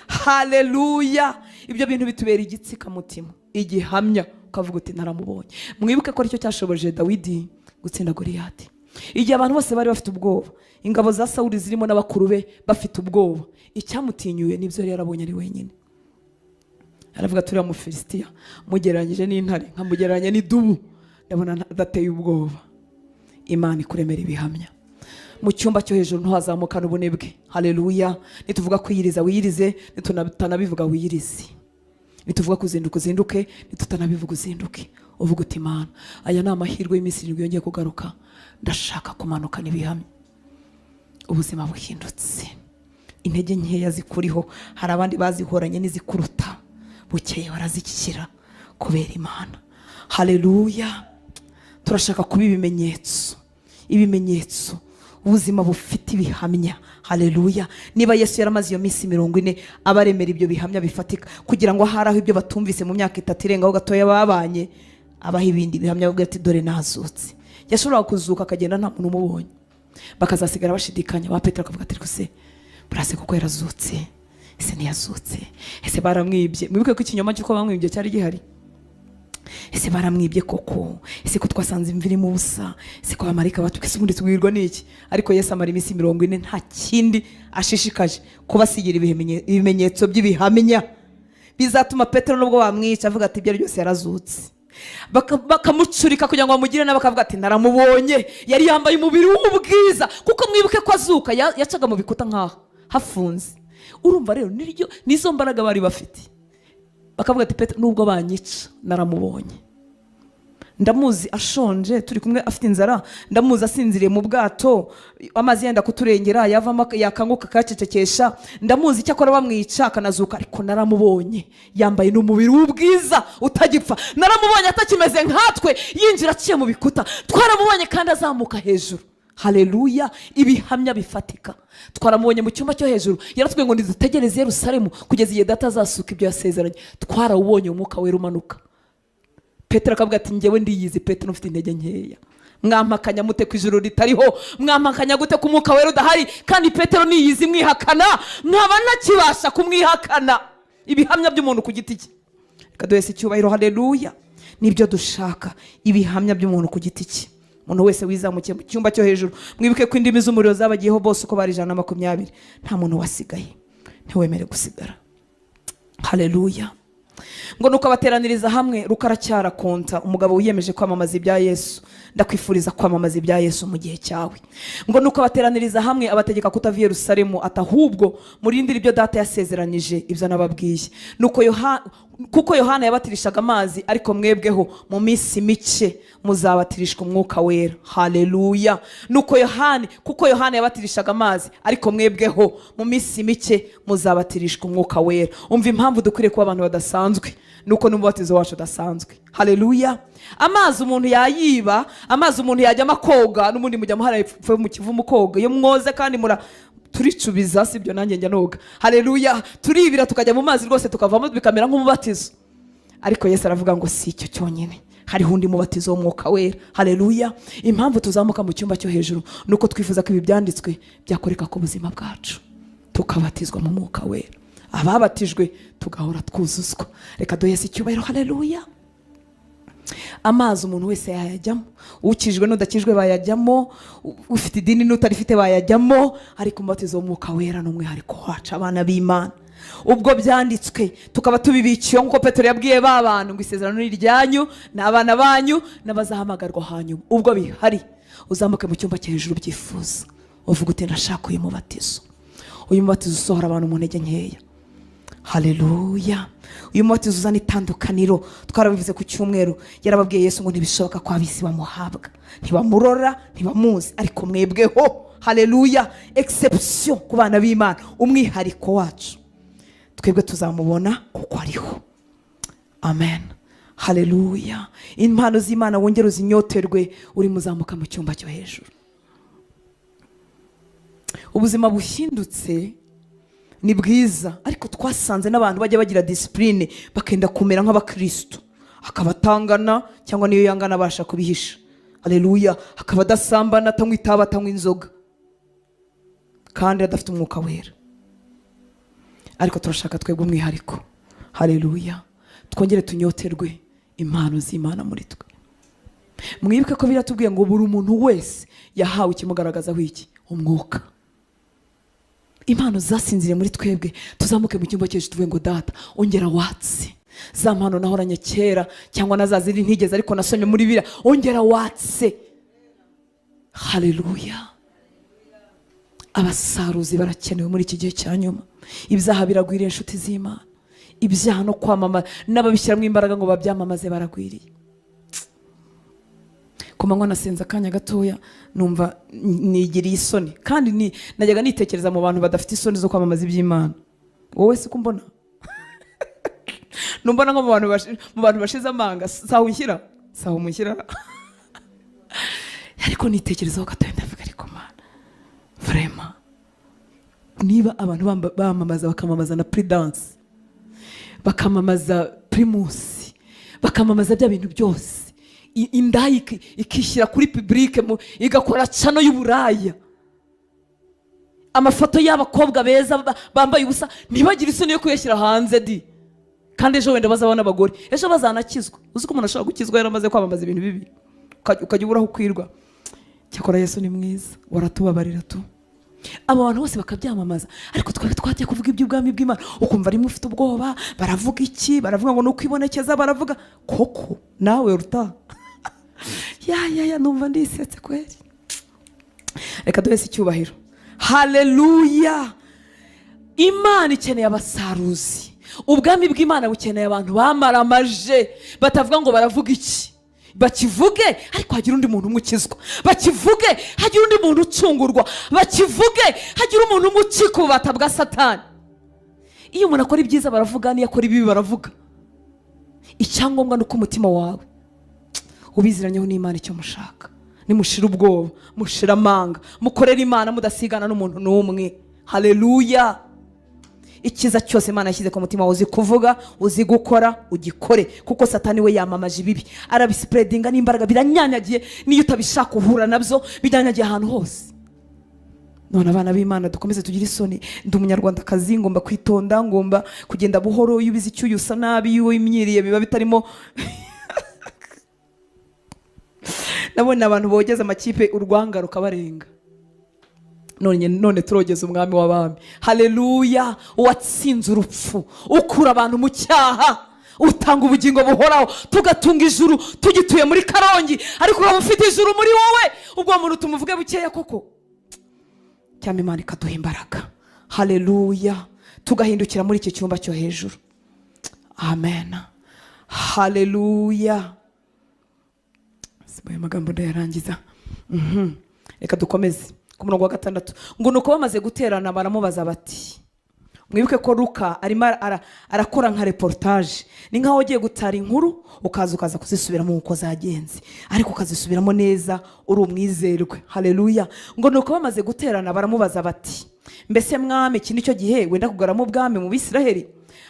Haleluya. Ibyo bintu bitubera igitsikamutima, igihamya, ukavuga uti naramubonye. Mwibuke ko aricyo cyashoboje Dawidi gutsinda Goliyati. Igihe abantu bose bari bafite ubwoba, ingabo za Sawuli zirimo n'abakuru be bafite ubwoba, icyamutinyuye nibyo yari yarabonye ari wenyine. Aravuga turiya Mufilisitiya mugereranyije n'intare, nkamugereranya n'idubu, ndabona adateye ubwoba. Imana ikuremera ibihamya. Mu cyumba cyo hejuru ntuhazamukana ubunebwe. Haleluya. Nituvuga kwiyiriza wiyirize, nitutanabivuga wiyirize. Nituvuga kuzinduka uzinduke, nitutanabivuga uzinduke. Uvuga uti Imana, aya ni amahirwe y'iminsi irindwi yongeye kugaruka, ndashaka kumanukana ibihamya. Ubuzima buhindutse, intege nkeya zikuriho hari abandi bazihoranye n'izikuruta. Bukeye barazikira kubera Imana. Haleluya. Turashaka kuba ibimenyetso, ibimenyetso, ubuzima bufite ibihamya. Haleluya. Niba Yesu yaramaze iyo minsi 40 abaremera ibyo bihamya bifatika, kugira ngo ahari aho ibyo batumvise mu myaka 3 irengaho gatoya babanye, abaha ibindi bihamya bavuga ati dore nazutse. Yashoboraga kuzuka akagenda nta muntu umubonye, bakazasigara bashidikanya. Ba Petero akavuga ati se burase kuko yarazutse, ese ntiyazutse, ese baramwibye? Mwibuke ko ikinyoma cy'uko bamwibye cyari gihari. Ese baramwibye koko? Ese ko twasanze imvura irimo ubusa? Ese ko abamarayika batwise ubundi tubwirwa n'iki? Ariko Yesu amara iminsi 40 nta kindi ashishikaje kubasigira ibimenyetso by'ibihamya bizatuma Petero nubwo bamwica avuga ati ibyo ari byose yarazutse. Bakamucurika kugira ngo bamugire nabi, bakavuga ati naramubonye, yari yambaye umubiri w'ubwiza. Kuko mwibuke ko azuka yacaga mu bikuta nkaho hafunze. Urumva rero niryo nizo mbaraga bari bafite. Bakavuga ati Petero nubwo banyica naramubonye, ndamuzi ashonje turi kumwe afite inzara, ndamuzi asinziriye mu bwato amazi yenda kuturengera, yavamo yakanguka akacecekesha, ndamuzi icyakora bamwica akanazuka, ariko naramubonye yambaye n'umubiri w'ubwiza utagipfa, naramubonye atakimeze nkatwe yinjira aciye mu bikuta, twaramubonye kandi azamuka hejuru. Haleluya. Ibihamya bifatika. Twaramubonye mu cyumba cyo hejuru, yaratubwiye ngo nidutegereze Yerusalemu kugeza igihe Data azasuka ibyo yasezeranye. Twarawubonye umwuka wera umanuka. Petero akavuga ati njyewe ndiyizi Petero mfite intege nkeya, mwampakanya mute ku ijuru ritariho? Mwampakanya gute ku mwuka wera udahari? Kandi Petero niyizi mwihakana, nkaba nakibasha kumwihakana. Ibihamya by'umuntu ku giti cye. Reka duhese icyubahiro. Haleluya. Nibyo dushaka, ibihamya by'umuntu ku giti cye. Umuntu wese wizamukiye mu cyumba cyo hejuru, mwibuke ko indimi z'umuriro zabagiyeho bose uko bari 120, nta muntu wasigaye. Ntiwemere gusigara. Haleluya. Ngo nuko abateraniriza hamwe, Rukaracyara konta umugabo wiyemeje kwamamaza ibya Yesu. Ndakwifuriza kwamamaza ibya Yesu mu gihe cyawe. Ngo nuko abateraniriza hamwe abategeka kutava Yerusalemu, atahubwo murindire ibyo Data yasezeranije, ibyo nababwiye. Nuko kuko Yohana yabatirishaga amazi, ariko mwebweho mu minsi mike muzabatirishwa umwuka wera. Haleluya. Nuko Yohana, kuko Yohana yabatirishaga amazi, ariko mwebweho mu minsi mike muzabatirishwa umwuka wera. Umva impamvu dukwiriye kuba abantu badasanzwe, nuko n'umubatizo wacu udasanzwe. Haleluya. Amazi umuntu yayiba, amazi umuntu yajyamo koga, n'ubundi mujya muhara mu kivumu koga, iyo mwoze kandi mura turicubiza, sibyo nanjye njya noga. Haleluya. Turibira tukajya mu mazi rwose tukavamo bikamera nk'umubatizo. Ariko Yesu aravuga ngo si icyo cyonyine, hariho undi mubatizo w'umwuka wera. Haleluya. Impamvu tuzamuka mu cyumba cyo hejuru nuko twifuza ko ibi byanditswe byakoreka ku buzima bwacu, tukabatizwa mu mwuka wera, ababatijwe tugahora twuzuzwa. Reka duhe Yesu icyubahiro. Haleluya. Amazi umuntu wese yayajyamo, ukijwe n'udakijwe bayajyamo, ufite idini n'utarifite bayajyamo, ariko umubatizo w'umwuka wera n'umwihariko wacu abana b'Imana. Ubwo byanditswe tukaba tubibikiye, nk'uko Petero yabwiye ba bantu ngo isezerano ni iryanyu n'abana banyu n'abazahamagarwa hanyuma. Ubwo bihari, uzamuke mu cyumba cyo hejuru byifuza, uvuga uti ndashaka uyu mubatizo. Uyu mubatizo usohora abantu mu ntege nkeya. Haleluya. Uyu mubatizo uzana itandukaniro. Twarabivuze ku cyumweru, yarababwiye Yesu ngo ntibishoboka ko abisi bamuhabwa, ntibamurora, ntibamuzi, ariko mwebweho. Haleluya. Exception ku bana b'Imana, umwihariko wacu twebwe tuzamubona kuko ariho. Amen. Haleluya. Impano z'Imana wongere uzinyoterwe uri muzamuka mu cyumba cyo hejuru. Ubuzima buhindutse ni bwiza, ariko twasanze n'abantu bajya bagira discipline bakenda kumera nk'abakristo, akabatangana cyangwa niyo yangana abasha kubihisha. Haleluya. Akaba adasambana, atanywa itabi, atanywa inzoga, kandi adafite umwuka wera. Ariko turashaka twebwe umwihariko. Haleluya. Twongere tunyoterwe impano z'Imana muri twe. Mwibuke ko biratubwiye ngo buri muntu wese yahawe ikimugaragazaho iki? Umwuka. Impano zasinziriye muri twebwe, tuzamuke mu cyumba cyacu tuvuge ngo Data ongera watse za mpano nahoranye kera, cyangwa na za zindi ntigeze ariko nasomye muri Bibiliya, ongera watse. Haleluya. Abasaruzi barakenewe muri iki gihe cya nyuma. Ibyaha biragwiriye inshuti z'Imana, ibyaha no kwamamaza n'ababishyiramo imbaraga ngo babyamamaze baragwiriye. Ku manywa nasenze akanya gatoya numva nigiriye isoni, kandi najyaga nitekereza mu bantu badafite isoni zo kwamamaza iby'Imana. Wowe si kumbona? Numbona nko mu bantu bashize amanga, saho unshyira, saho umushyira. Ariko nitekerezaho gatoya ndavuga ariko Mana, vraiment niba abantu bamamaza bakamamaza na Prudence, bakamamaza Primus, bakamamaza bya bintu byose, indaya ikishyira kuri public igakora cano y'uburaya, amafoto y'abakobwa beza bambaye ubusa ntibagire isoni yo kuyashyira hanze di, kandi ejo wenda bazabona abagore, ejo bazanakizwa. Uzi ko umuntu ashobora gukizwa yaramaze kwamamaza ibintu bibi, ukajya ubura aho ukwirwa. Cyakora Yesu ni mwiza, waratubabarira tu. Abo bantu bose bakabyamamaza, ariko twebwe twajya kuvuga iby'ubwami bw'Imana ukumva rimwe ufite ubwoba, baravuga iki, baravuga ngo nukwibonekeza, baravuga koko nawe ruta. Ya numva ndisetse kweri. Reka duhese icyubahiro. Haleluya. Imana ikeneye abasaruzi. Ubwami bw'Imana bukeneye abantu bamaramaje, batavuga ngo baravuga iki, bakivuge ariko hagira undi muntu umukizwa, bakivuge hagira undi muntu ucungurwa, bakivuge hagira umuntu umucika ububata bwa Satani. Iyo umuntu akora ibyiza baravuga, n'iyo akora ibibi baravuga. Icyangombwa ni uko umutima wawe ubiziranyeho n'Imana icyo mushaka. Nimushira ubwoba, mushira amanga, mukorera Imana mudasigana n'umuntu n'umwe. Haleluya. Ikiza cyose Imana yashyize ku mutima uzi kuvuga, uzi gukora, ugikore, kuko Satani we yamamaje ibibi, arabispreadinga n'imbaraga, biranyanyagiye, niyo utabishaka uhura nabyo, binyanyagiye ahantu hose. None abana b'Imana dukomeze tugire isoni. Ndi umunyarwandakazi, ngomba kwitonda, ngomba kugenda buhoro. Iyo ubizi icyuya usa nabi, iyo imyiriye biba bitarimo. Nabonye abantu bogeza amakipe urwanga rukabarenga. None turogeza umwami w'abami. Haleluya. Uwatsinze urupfu, ukura abantu mu cyaha, utanga ubugingo buhoraho, tugatunga ijuru tugituye muri Karongi, ariko ukaba ufite ijuru muri wowe. Ubwo muntu tumuvuge bukeya koko, cyangwa Imana ikaduha imbaraga. Haleluya. Tugahindukira muri iki cyumba cyo hejuru. Amen. Haleluya. Sibaye amagambo ndayarangiza. Reka dukomeze ku murongo wa 6. Ngo nuko bamaze guterana baramubaza bati, mwibuke ko Luka arimo arakora nka reportage, ni nkaho ugiye gutara inkuru ukaza kuzisubiramo uko zagenze, ariko ukazisubiramo neza uri umwizerwe. Haleluya. Ngo nuko bamaze guterana baramubaza bati, mbese mwami iki nicyo gihe wenda kugaramo ubwami mu Bisiraheli?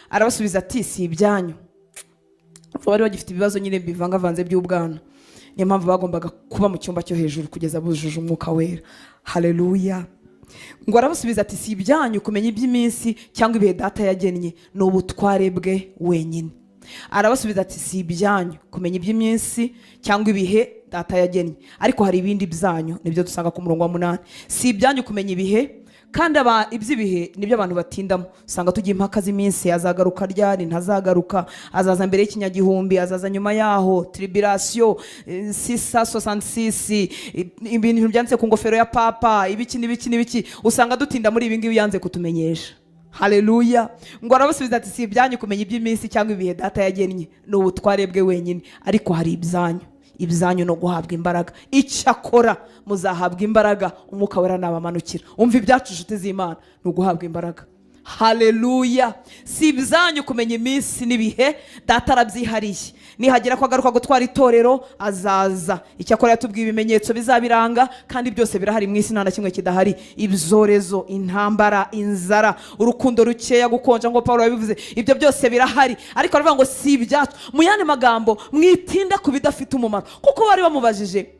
Arabasubiza ati, si ibyanyu. Bari bagifite ibibazo nyine bivangavanze by'ubwana, niyo mpamvu bagombaga kuba mu cyumba cyo hejuru kugeza bujuje umwuka wera. Haleluya. Ngo arabasubiza ati, si ibyanyu kumenya iby'iminsi cyangwa ibihe data yagennye, ni ubutware bwe wenyine. Arabasubiza ati, si ibyanyu kumenya iby'iminsi cyangwa ibihe data yagennye, ariko hari ibindi byanyu, nibyo dusanga ku murongo wa 8. Si ibyanyu kumenya ibihe, kandi iby'ibihe nibyo abantu batindamo. Usanga tugiye impaka z'iminsi, azagaruka ryari, ntazagaruka, azaza mbere y'ikinyagihumbi, azaza nyuma yaho, tribulation 666, ibintu byanditse ku ngofero ya papa, ibiki n'ibiki n'ibiki. Usanga dutinda muri ibi ngibi yanze kutumenyesha. Haleluya. Ngo arabasubiza ati, si ibyanyu kumenya iby'iminsi cyangwa ibihe data yagennye, ni ubutware bwe wenyine, ariko hari ibyanyu. Ibyanyu no guhabwa imbaraga. Icyakora muzahabwa imbaraga umwuka wera nabamanukira. Umva ibyacu inshuti z'Imana ni uguhabwa imbaraga. Haleluya. Si ibyanyu kumenya iminsi n'ibihe data arabyihariye, nihagera ko agaruka gutwara itorero azaza. Icyakora yatubwiye ibimenyetso bizabiranga, kandi byose birahari mu isi, nta na kimwe kidahari. Ibyorezo, intambara, inzara, urukundo rukeya, gukonja ngo Paulo yabivuze, ibyo byose birahari. Ariko aravuga ngo si ibyacu. Mu yandi magambo, mwitinda ku bidafite umumaro, kuko bari bamubajije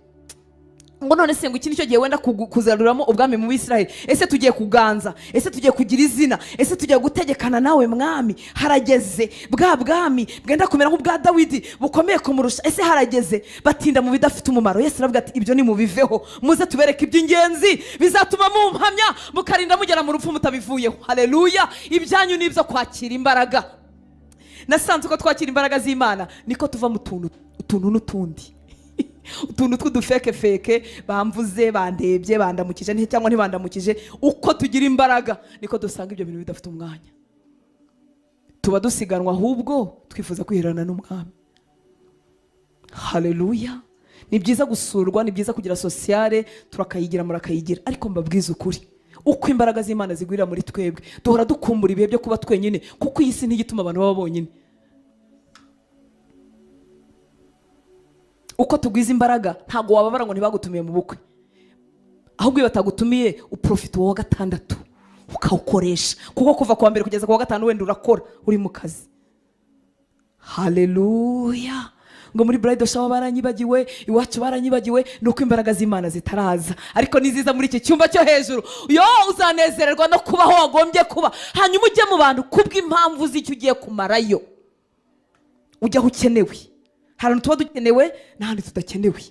ngo none se ngo iki nicyo gihe wenda kuzaruramo ubwami mu Bisiraheli? Ese tugiye kuganza? Ese tugiye kugira izina? Ese tugiye gutegekana nawe mwami? Harageze bwa bwami bwenda kumera nk'ubwa Dawidi bukomeye kumurusha. Ese harageze? Batinda mu bidafite umumaro. Yesu aravuga ati, ibyo nimubiveho, muze tubereke iby'ingenzi bizatuma mumpamya, mukarinda mugera mu rupfu mutabivuyeho. Haleluya. Ibyanyu nibyo kwakira imbaraga. Nasanze uko twakira imbaraga z'Imana niko tuva mu tuntu n'utundi, utuntu tw'udufeke feke, bamvuze, bandebye, bandamukije cyangwa ntibandamukije. Uko tugira imbaraga niko dusanga ibyo bintu bidafite umwanya. Tuba dusiganwa ahubwo twifuza kwiherana n'umwami. Haleluya. Ni byiza gusurwa, ni byiza kugira sociale, turakayigira murakayigira, ariko mbabwiza ukuri, uko imbaraga z'Imana zigwira muri twebwe, duhora dukumbura ibihe byo kuba twenyine, kuko iyi si ntigituma abantu baba bonyine. Uko tugwiza imbaraga ntabwo wababara ngo ntibagutumiye mu bukwe, ahubwo iyo batagutumiye uprofita uwa gatandatu ukawukoresha, kuko kuva kuwa mbere kugeza kuwa gatanu wenda urakora uri mu kazi. Haleluya. Ngo muri bridal shower baranyibagiwe, iwacu baranyibagiwe, nuko imbaraga z'Imana zitaraza, ariko niziza muri iki cyumba cyo hejuru. Yo uzanezererwa no kubaho wagombye kuba, hanyuma ujye mu bantu kubw'impamvu z'icyo ugiye kumarayo. Ujya aho ukenewe. Hari ahantu tuba dukenewe n'ahandi tudakenewe,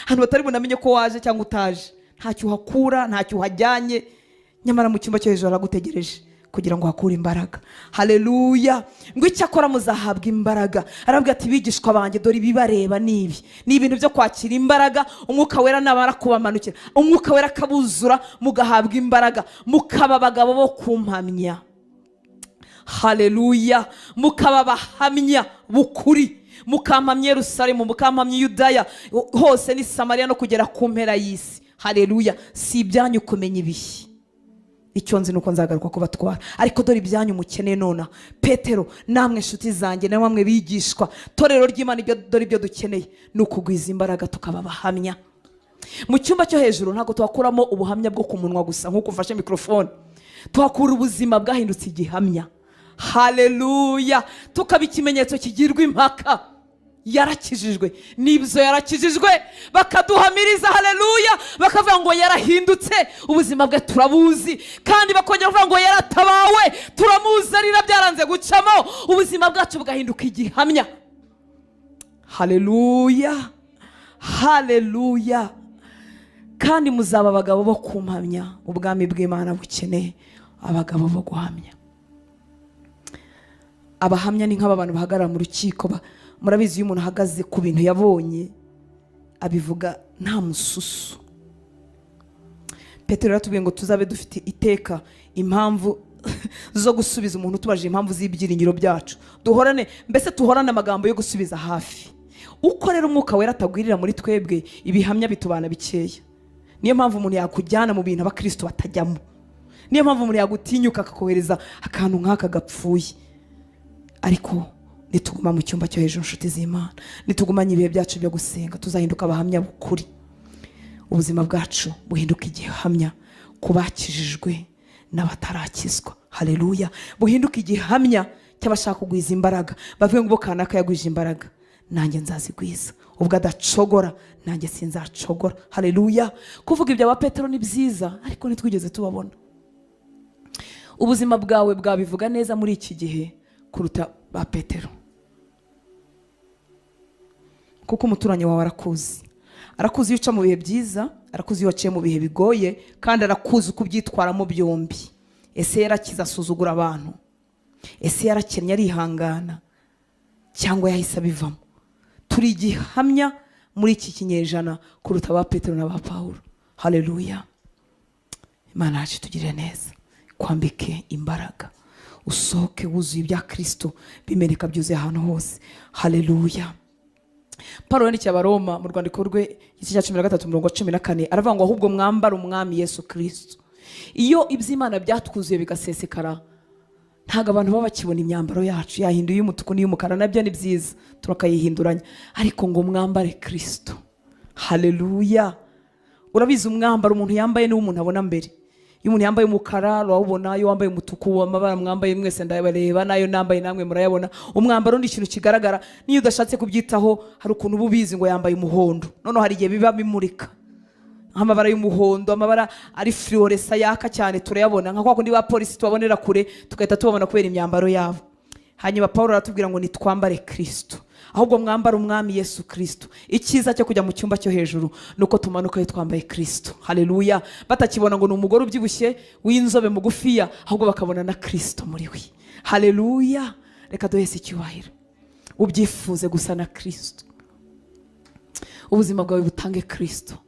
ahantu batari bunamenye ko waje cyangwa utaje, ntacyo uhakura, ntacyo uhajyanye, nyamara mu cyumba cyo hejuru haragutegereje kugira ngo hakure imbaraga. Haleluya. Ngo icyakora muzahabwa imbaraga. Arabwira ati bigishwa banjye, dore ibibareba nibi ni ibintu byo kwakira imbaraga. Umwuka wera nabara kubamanukira, umwuka wera akabuzura, mugahabwa imbaraga, mukaba abagabo bo kumpamya. Haleluya. Mukaba abahamya b'ukuri, mukampamya Yerusalemu, mukampamya Yudaya hose ni Samariya no kugera ku mpera y'isi. Haleluya. Si ibyanyu kumenya ibihe, icyo nzi nuko nzagaruka kubatwara, ariko dore ibyanyu mukeneye nona. Petero, namwe inshuti zanjye, namwe bigishwa, torero ry'Imana, dore ibyo dukeneye ni ukugwiza imbaraga tukaba abahamya. Mu cyumba cyo hejuru ntabwo tuhakuramo ubuhamya bwo ku munwa gusa nk'uko ufashe mikrofone, tuhakura ubuzima bwahindutse igihamya. Haleluya. Tukaba ikimenyetso kigirwa impaka. Yarakijijwe, nibyo yarakijijwe, bakaduhamiriza. Haleluya. Bakavuga ngo yarahindutse, ubuzima bwe turabuzi, kandi bakongera kuvuga ngo yaratabawe, turamuzarira byaranze gucamo, ubuzima bwacu bugahinduka igihamya. Haleluya. Haleluya. Kandi muzaba abagabo bo kumpamya. Ubwami bw'Imana bukeneye abagabo bo guhamya. Abahamya ni nk'aba bantu bahagarara mu rukiko. Murabizi iyo umuntu ahagaze ku bintu yabonye abivuga nta mususu. Petero yaratubwiye ngo tuzabe dufite iteka impamvu zo gusubiza umuntu tubaje impamvu z'ibyiringiro byacu. Duhorane, mbese tuhorane amagambo yo gusubiza hafi. Uko rero umwuka wera atagwirira muri twebwe, ibihamya bitubana bikeya. Niyo mpamvu umuntu yakujyana mu bintu abakristo batajyamo. Niyo mpamvu umuntu yagutinyuka akakohereza akantu nk'aka gapfuye. Ariko nituguma mu cyumba cyo hejuru, inshuti z'Imana, nitugumanye ibihe byacu byo gusenga, tuzahinduka abahamya b'ukuri. Ubuzima bwacu buhinduka igihamya ku bakijijwe n'abatarakizwa. Haleluya. Buhinduka igihamya cy'abashaka kugwiza imbaraga, bavuge ngo kanaka yagwije imbaraga, nanjye nzazigwiza, ubwo adacogora nanjye sinzacogora. Haleluya. Kuvuga ibya ba Petero ni byiza, ariko ntitwigeze tubabona. Ubuzima bwawe bwabivuga neza muri iki gihe kuruta ba Petero, kuko umuturanyi wawe arakuzi. Arakuzi iyo uca mu bihe byiza, arakuzi iyo waciye mu bihe bigoye, kandi arakuzi uko ubyitwaramo byombi. Ese yarakiza asuzugura abantu? Ese yarakennye arihangana? Cyangwa yahise abivamo? Turi igihamya muri iki kinyejana kuruta ba Petero na ba Paulo. Haleluya. Imana yacu itugirire neza, kwambike imbaraga, usohoke wuzuye ibya Kristo, bimeneka byuzuye ahantu hose. Haleluya. Paulo yandikiye Abaroma mu rwandiko rwe igice cya 13 umurongo wa 14, aravuga ngo ahubwo mwambara umwami Yesu Kristo. Iyo iby'Imana byatwuzuye bigasesekara, ntabwo abantu baba bakibona imyambaro yacu yahinduye umutuku n'iy'umukara, nabyo ni byiza turakayihinduranya, ariko ngo mwambare Kristo. Haleluya. Urabizi umwambaro umuntu yambaye niwo umuntu abona mbere. Iyo umuntu yambaye umukara urawubona, iyo wambaye umutuku, amabara mwambaye mwese ndayabareba, nayo nambaye namwe murayabona. Umwambaro ni ikintu kigaragara, niyo udashatse kubyitaho hari ukuntu uba ubizi ngo yambaye umuhondo. Noneho hari igihe biba bimurika, amabara y'umuhondo, amabara ari fluorescent yaka cyane turayabona, nka kwa kundi ba polisi tubabonera kure tugahita tubabona kubera imyambaro yabo. Hanyuma Paulo aratubwira ngo nitwambare Kristo, ahubwo mwambara umwami Yesu Kristo. Icyiza cyo kujya mu cyumba cyo hejuru nuko tumanuka twambaye Kristo. Haleluya. Batakibona ngo ni umugore ubyibushye w'inzobe mugufiya, ahubwo bakabona na Kristo muri we. Haleluya. Reka duhese icyubahiro, ubyifuze gusa na Kristo, ubuzima bwawe butange Kristo.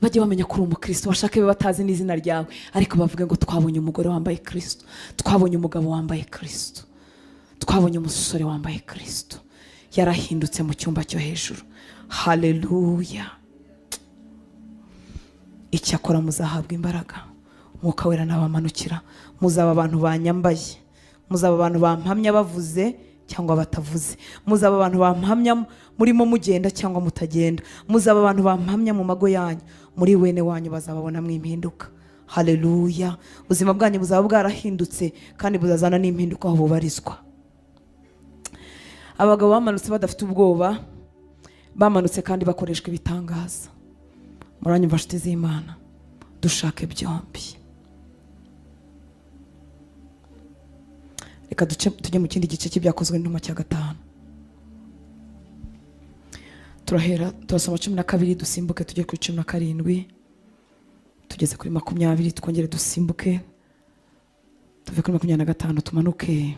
Bajye bamenya ko uri umukristo, bashake batazi n'izina ryawe, ariko bavuge ngo twabonye umugore wambaye Kristo, twabonye umugabo wambaye Kristo, twabonye umusore wambaye Kristo, yarahindutse mu cyumba cyo hejuru. Haleluya. Icyakora muzahabwa imbaraga, umwuka wera nabamanukira, muzaba abantu banyambaye, muzaba abantu bampamya bavuze cyangwa batavuze, muzaba abantu bampamya murimo mugenda cyangwa mutagenda, muzaba abantu bampamya mu mago yanyu, muri wene wanyu bazababona mwimpinduka. Haleluya. Ubuzima bwanyu buzaba bwarahindutse kandi buzazana n'impinduka aho bubarizwa. Abagabo bamanutse badafite ubwoba, bamanutse kandi bakoreshwa ibitangaza. Muranyumva nshuti z'Imana, dushake byombi. Reka tujye mu kindi gice cy'ibyakozwe n'intumwa cya 5. Turahera turasoma 12 dusimbuke tujye kuri 17, tugeze kuri 20 twongere dusimbuke tuve kuri 25 tumanuke.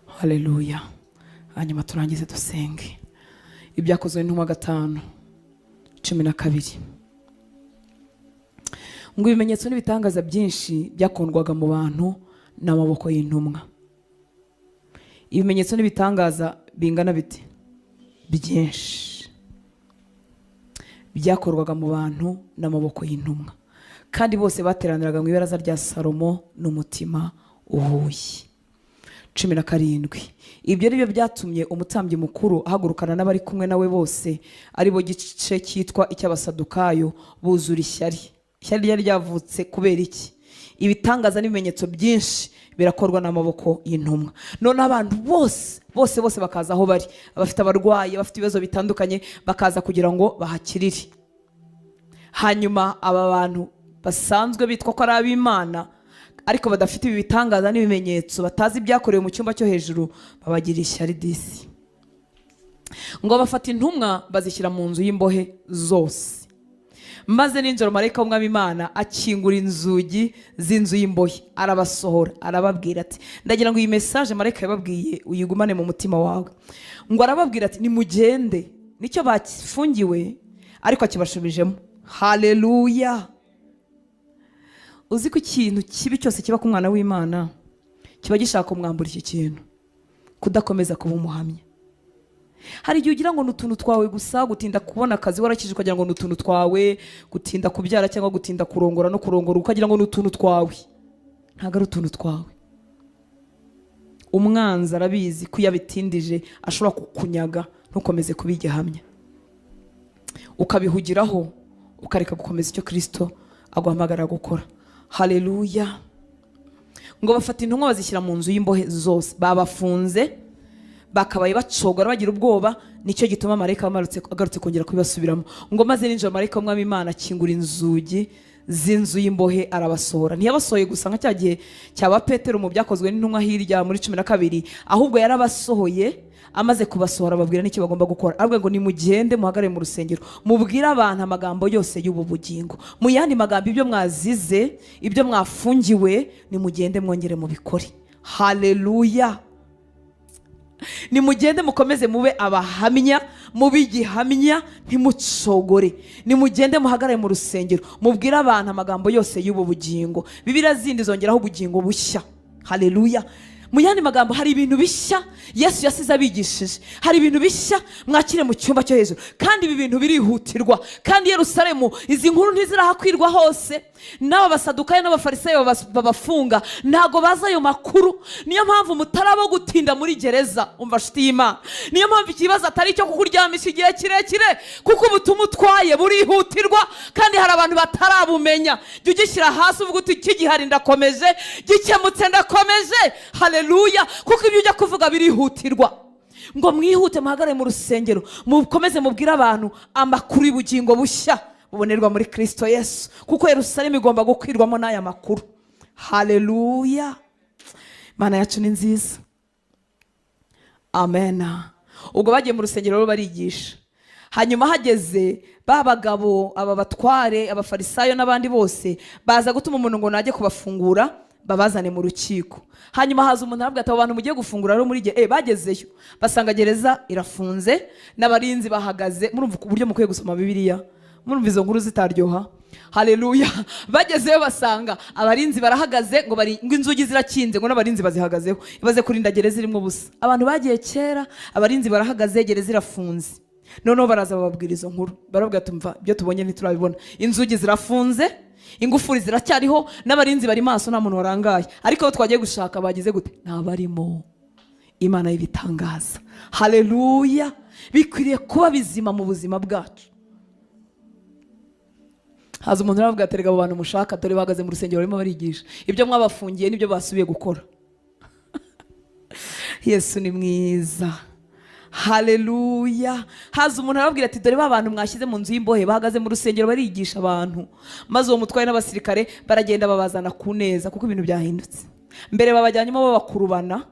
Haleluya. Hanyuma turangize dusenge. Ibyakozwe n'intumwa 5:12. Ngo ibimenyetso n'ibitangaza byinshi byakundwaga mu bantu n'amaboko y'intumwa. Ibimenyetso n'ibitangaza bingana bite? Byinshi byakorwaga mu bantu n'amaboko y'intumwa, kandi bose bateraniraga mu ibaraza rya Salomo n'umutima uhuye. 17. Ibyo ari byo byatumye umutambyi mukuru ahagurukana n'abari kumwe nawe bose, ari bo gice cyitwa icy'abasadukayo, buzura ishyari. Ishyari ryari ryavutse kubera iki? Ibitangaza n'ibimenyetso byinshi birakorwa n'amaboko y'intumwa. None abantu bose bose bose bakaza aho bari, abafite abarwayi, abafite ibibazo bitandukanye, bakaza kugira ngo bahakirire. Hanyuma aba bantu basanzwe bitwa ko ari ab'Imana ariko badafite ibi bitangaza n'ibimenyetso, batazi ibyakorewe mu cyumba cyo hejuru, babagira ishyari disi. Ngo bafata intumwa bazishyira mu nzu y'imbohe zose. Maze ninjoro marayika w'Umwami Imana akingura inzugi z'inzu y'imbohe, arabasohora, arababwira ati, ndagira ngo iyi message marayika yababwiye uyigumane mu mutima wawe. Ngo arababwira ati nimugende, nicyo bafungiwe ariko akibashubijemo. Haleluya. Uzi ko ikintu kibi cyose kiba ku mwana w'Imana kiba gishaka kumwambura iki kintu, kudakomeza kuba umuhamya. Hari igihe ugira ngo n'utuntu twawe gusa, gutinda kubona akazi warakije ukagira ngo n'utuntu twawe, gutinda kubyara cyangwa gutinda kurongora no kurongora ukagira ngo n'utuntu twawe. Ntabwo ari utuntu twawe. Umwanzi arabizi ko yabitindije ashobora kukunyaga ntukomeze kuba igihamya, ukabihugiraho ukareka gukomeza icyo Kristo aguhamagara gukora. Haleluya. Ngo bafata intumwa bazishyira mu nzu y'imbohe zose, babafunze bakabaye bacogora bagira ubwoba. Nicyo gituma marayika agarutse kongera kubibasubiramo. Ngo maze ninjoro marayika w'Umwami Imana akingura inzugi z'inzu y'imbohe arabasohora. Ntiyabasohoye gusa nka cya gihe cyaba Petero mu byakozwe n'intumwa hirya muri 12, ahubwo yarabasohoye. Amaze kubasohora ababwira n'icyo bagomba gukora. Arababwira ngo nimugende muhagarare mu rusengero, mubwire abantu amagambo yose y'ubu bugingo. Mu yandi magambo, ibyo mwazize, ibyo mwafungiwe, nimugende mwongere mubikore. Haleluya. Nimugende mukomeze mube abahamya, mube igihamya, ntimucogore. Nimugende muhagarare mu rusengero, mubwire abantu amagambo yose y'ubu bugingo. Bibiliya zindi zongeraho ubugingo bushya. Haleluya. Mu yandi magambo, hari ibintu bishya Yesu yasize abigishije, hari ibintu bishya mwakire mu cyumba cyo hejuru, kandi ibi bintu birihutirwa. Kandi Yerusalemu izi nkuru ntizirahakwirwa hose, n'aba basadukayo n'abafarisayo babafunga ntago baza ayo makuru. Niyo mpamvu mutarabo gutinda muri gereza. Umva nshuti y'Imana, niyo mpamvu ikibazo atari icyo kukuryamisha igihe kirekire, kuko ubutumwa utwaye burihutirwa kandi hari abantu batarabumenya. Jya ugishyira hasi uvuga uti iki gihari ndakomeje, gikemutse ndakomeje. Haleluya. Kuko ibyo ujya kuvuga birihutirwa. Ngo mwihute muhagarare mu rusengero, mukomeze mubwire abantu amakuru y'ubugingo bushya bubonerwa muri Kristo Yesu, kuko Yerusalemu igomba gukwirwamo n'aya makuru. Haleluya. Imana yacu ni nziza. Amen. Ubwo bagiye mu rusengero rero barigisha. Hanyuma hageze ba bagabo, aba batware, abafarisayo n'abandi bose baza gutuma umuntu ngo najye kubafungura babazane mu rukiko. Hanyuma haza umuntu arabwira ati abo bantu mugiye gufungura rero muri bagezeyo basanga gereza irafunze n'abarinzi bahagaze. Murumva uburyo mukwiye gusoma Bibiliya, murumva izo nkuru zitaryoha. Haleluya. Bagezeyo basanga abarinzi barahagaze, ngo ngo inzugi zirakinze, ngo n'abarinzi bazihagazeho. Ibaze kurinda gereza irimo ubusa. Abantu bagiye kera, abarinzi barahagaze, gereza irafunze. Noneho baraza bababwira izo nkuru, barabwira ati mva ibyo tubonye ntiturabibona, inzugi zirafunze, Ingufuri ziracyariho n'abarinzi bari maso, nta muntu warangaye. Ariko abo twagiye gushaka bagize gute? Ntabarimo. Imana y'ibitangaza. Haleluya. Bikwiriye kuba bizima mu buzima bwacu. Haza umuntu aravuga ati, "Erega abo bantu mushaka dore bahagaze mu rusengero barimo barigisha. Ibyo mwabafungiye nibyo basubiye gukora." Yesu ni mwiza. Haleluya. Haza umuntu arababwira ati, "Dore ba bantu mwashyize mu nzu y'imbohe bahagaze mu rusengero barigisha abantu." Maze uwo mutwaye n'abasirikare baragenda babazana ku neza, kuko ibintu byahindutse. Mbere babajyanyemo babakurubana,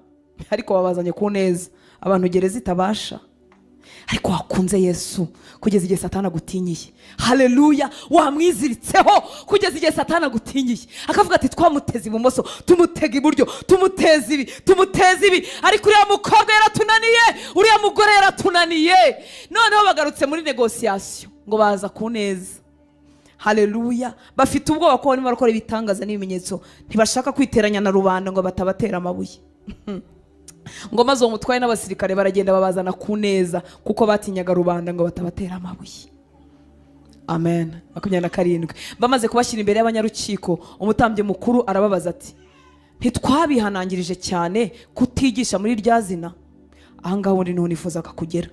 ariko babazanye ku neza. Abantu gereza itabasha. Ariko wakunze Yesu kugeza igihe Satani agutinyiye. Haleluya. Wamwiziritseho kugeza igihe Satani agutinyiye. Akavuga ati, "Twamuteze ibumoso, tumutega iburyo, tumuteze ibi, tumuteze ibi, ariko uriya mukobwa yaratunaniye, uriya mugore yaratunaniye." Noneho bagarutse muri negociation ngo baza ku neza. Haleluya. Bafite ubwoba ko barimo barakora ibitangaza n'ibimenyetso, ntibashaka kwiteranya na rubanda ngo batabatera amabuye. Ngo maze uwo mutwaye n'abasirikare baragenda babazana ku neza, kuko batinyaga rubanda ngo batabatera amabuye. Amen. 27. Bamaze kubashyira imbere y'abanyarukiko, umutambyi mukuru arababaza ati, "Ntitwabihanangirije cyane kutigisha muri rya zina?" Aha ngaha ubundi niho nifuzaga kugera.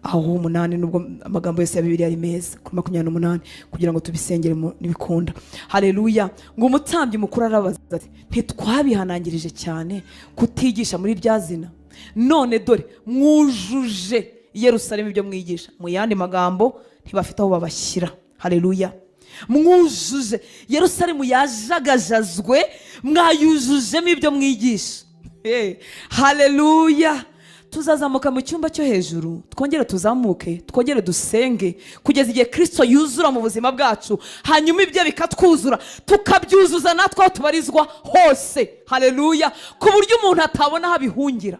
Aho 8, nubwo amagambo yose ya Bibiliya ari meza, kuri 28, kugira ngo tubisengere nibikunda. Haleluya. Ngo umutambyi mukuru arabaza ati, "Ntitwabihanangirije cyane kutigisha muri rya zina? None dore mwujuje Yerusalemu ibyo mwigisha." Mu yandi magambo, ntibafite aho babashyira. Haleluya. Mwujuje Yerusalemu, yajagajazwe, mwayujujemo ibyo mwigisha. Haleluya. Tuzazamuka mu cyumba cyo hejuru, twongere tuzamuke, twongere dusenge kugeza igihe Kristo yuzura mu buzima bwacu, hanyuma ibyo bikatwuzura, tukabyuzuza natwe aho tubarizwa hose. Haleluya. Ku buryo umuntu atabona aho abihungira.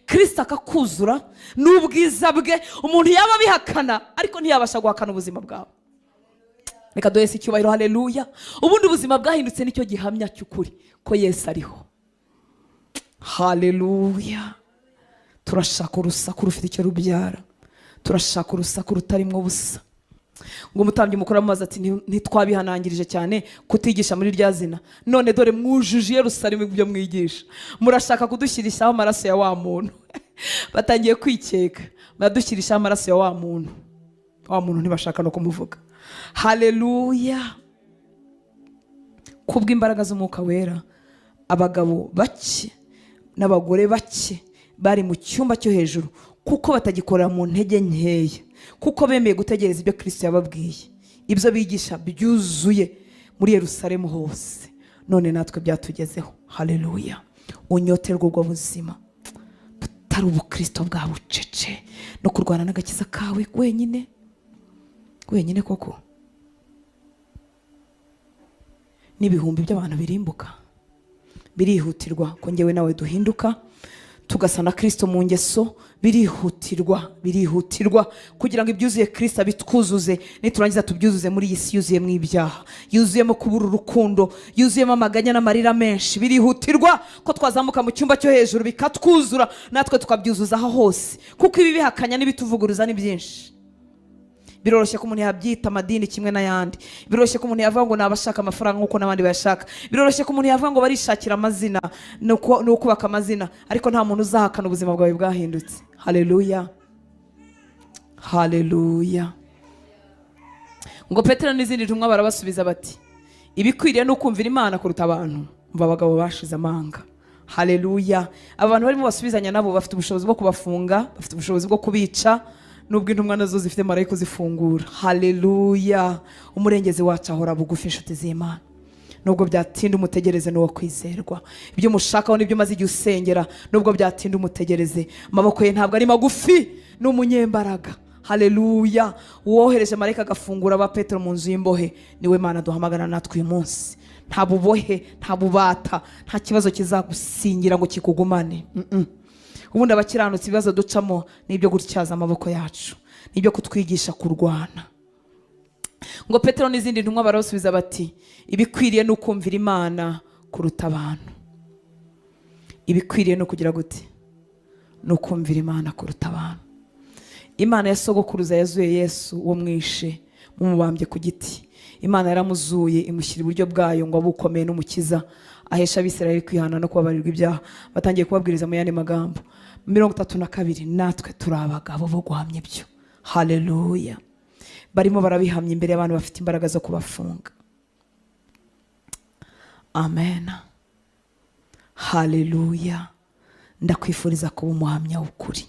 Kristo akakuzura n'ubwiza bwe, umuntu yaba abihakana ariko ntiyabasha guhakana ubuzima bwawe. Reka duhe Yesu icyubahiro. Haleluya. Ubundi ubuzima bwahindutse nicyo gihamya cy'ukuri ko Yesu ariho. Haleluya. Turashaka urusaku rufite icyo rubyara. Turashaka urusaku rutarimo ubusa. Ngo umutambyi mukuru aramubaza ati, "Ntitwabihanangirije cyane kutigisha muri rya zina? None dore mwujuje Yerusalemu ibyo mwigisha. Murashaka kudushyirishaho amaraso ya wa muntu." Batangiye kwikeka, baradushyirishamo amaraso ya wa muntu. Wa muntu ntibashaka no kumuvuga. Haleluya. Kubw'imbaraga z'Umwuka Wera, abagabo bake n'abagore bake bari mu cyumba cyo hejuru, kuko batagikorera mu ntege nkeya, kuko bemeye gutegereza ibyo Kristo yababwiye. Ibyo bigisha byuzuye muri Yerusalemu hose. None natwe byatugezeho. Haleluya. Unyoterwa ubwo buzima butari ubukristo bwa bucece no kurwana n'agakiza kawe wenyine wenyine koko. N'ibihumbi by'abantu birimbuka, birihutirwa ko njyewe nawe duhinduka tugasa na Kristo mu ngeso. Birihutirwa, birihutirwa kugira ngo ibyuzuye Kristo abitwuzuze, niturangiza tubyuzuze muri iyi si yuzuyemo ibyaha, yuzuyemo kubura urukundo, yuzuyemo amaganya n'amarira menshi. Birihutirwa ko twazamuka mu cyumba cyo hejuru bikatwuzura, natwe tukabyuzuza aho hose, kuko ibi bihakanya n'ibituvuguruza ni byinshi. Biroroshye ko umuntu yabyita amadini kimwe n'ayandi. Biroroshye ko umuntu yavuga ngo nabashaka amafaranga nk'uko n'abandi bayashaka. Biroroshye ko umuntu yavuga ngo barishakira amazina no kubaka amazina, ariko nta muntu uzahakana ubuzima bwawe bwahindutse. Haleluya. Haleluya. Ngo Petero n'izindi ntumwa barabasubiza bati, "Ibikwiriye ni ukumvira Imana kuruta abantu." Umva abagabo bashize amanga. Haleluya. Abantu barimo basubizanya nabo bafite ubushobozi bwo kubafunga, bafite ubushobozi bwo kubica, nubwo intumwa nazo zifite marayika zifungura. Haleluya. Umurengezi wacu ahora bugufi, inshuti z'Imana. Nubwo byatinda umutegereze n'uwo kwizerwa. Ibyo mushakaho nibyo maze igihe usengera, nubwo byatinda umutegereze. Amaboko ye ntabwo ari magufi, ni umunyembaraga. Haleluya. Uwohereje marayika agafungura aba Petero mu nzu y'imbohe, niwe Mana duhamagara natwe uyu munsi. Nta bubohe, nta bubata, nta kibazo kizagusingira ngo kikugumane. Ubundi abakiranutsi ibibazo ducamo nibyo gutyaza amaboko yacu, nibyo kutwigisha kurwana. Ngo Petero n'izindi ntumwa barabasubiza bati, "Ibikwiriye ni ukumvira Imana kuruta abantu." Ibikwiriye no kugira gute? No kumvira Imana kuruta abantu. Imana ya sogokuruza yazuye Yesu uwo mwishe mumubambye ku giti. Imana yaramuzuye imushyira iburyo bwayo ngo abukomeye n'umukiza, ahesha Abisirayeli kwihana no kubabarirwa ibyaha. Batangiye kubabwiriza mu yandi magambo. 32, natwe turi abagabo bo guhamya ibyo. Haleluya. Barimo barabihamya imbere y'abantu bafite imbaraga zo kubafunga. Amen. Haleluya. Ndakwifuriza kuba umuhamya w'ukuri.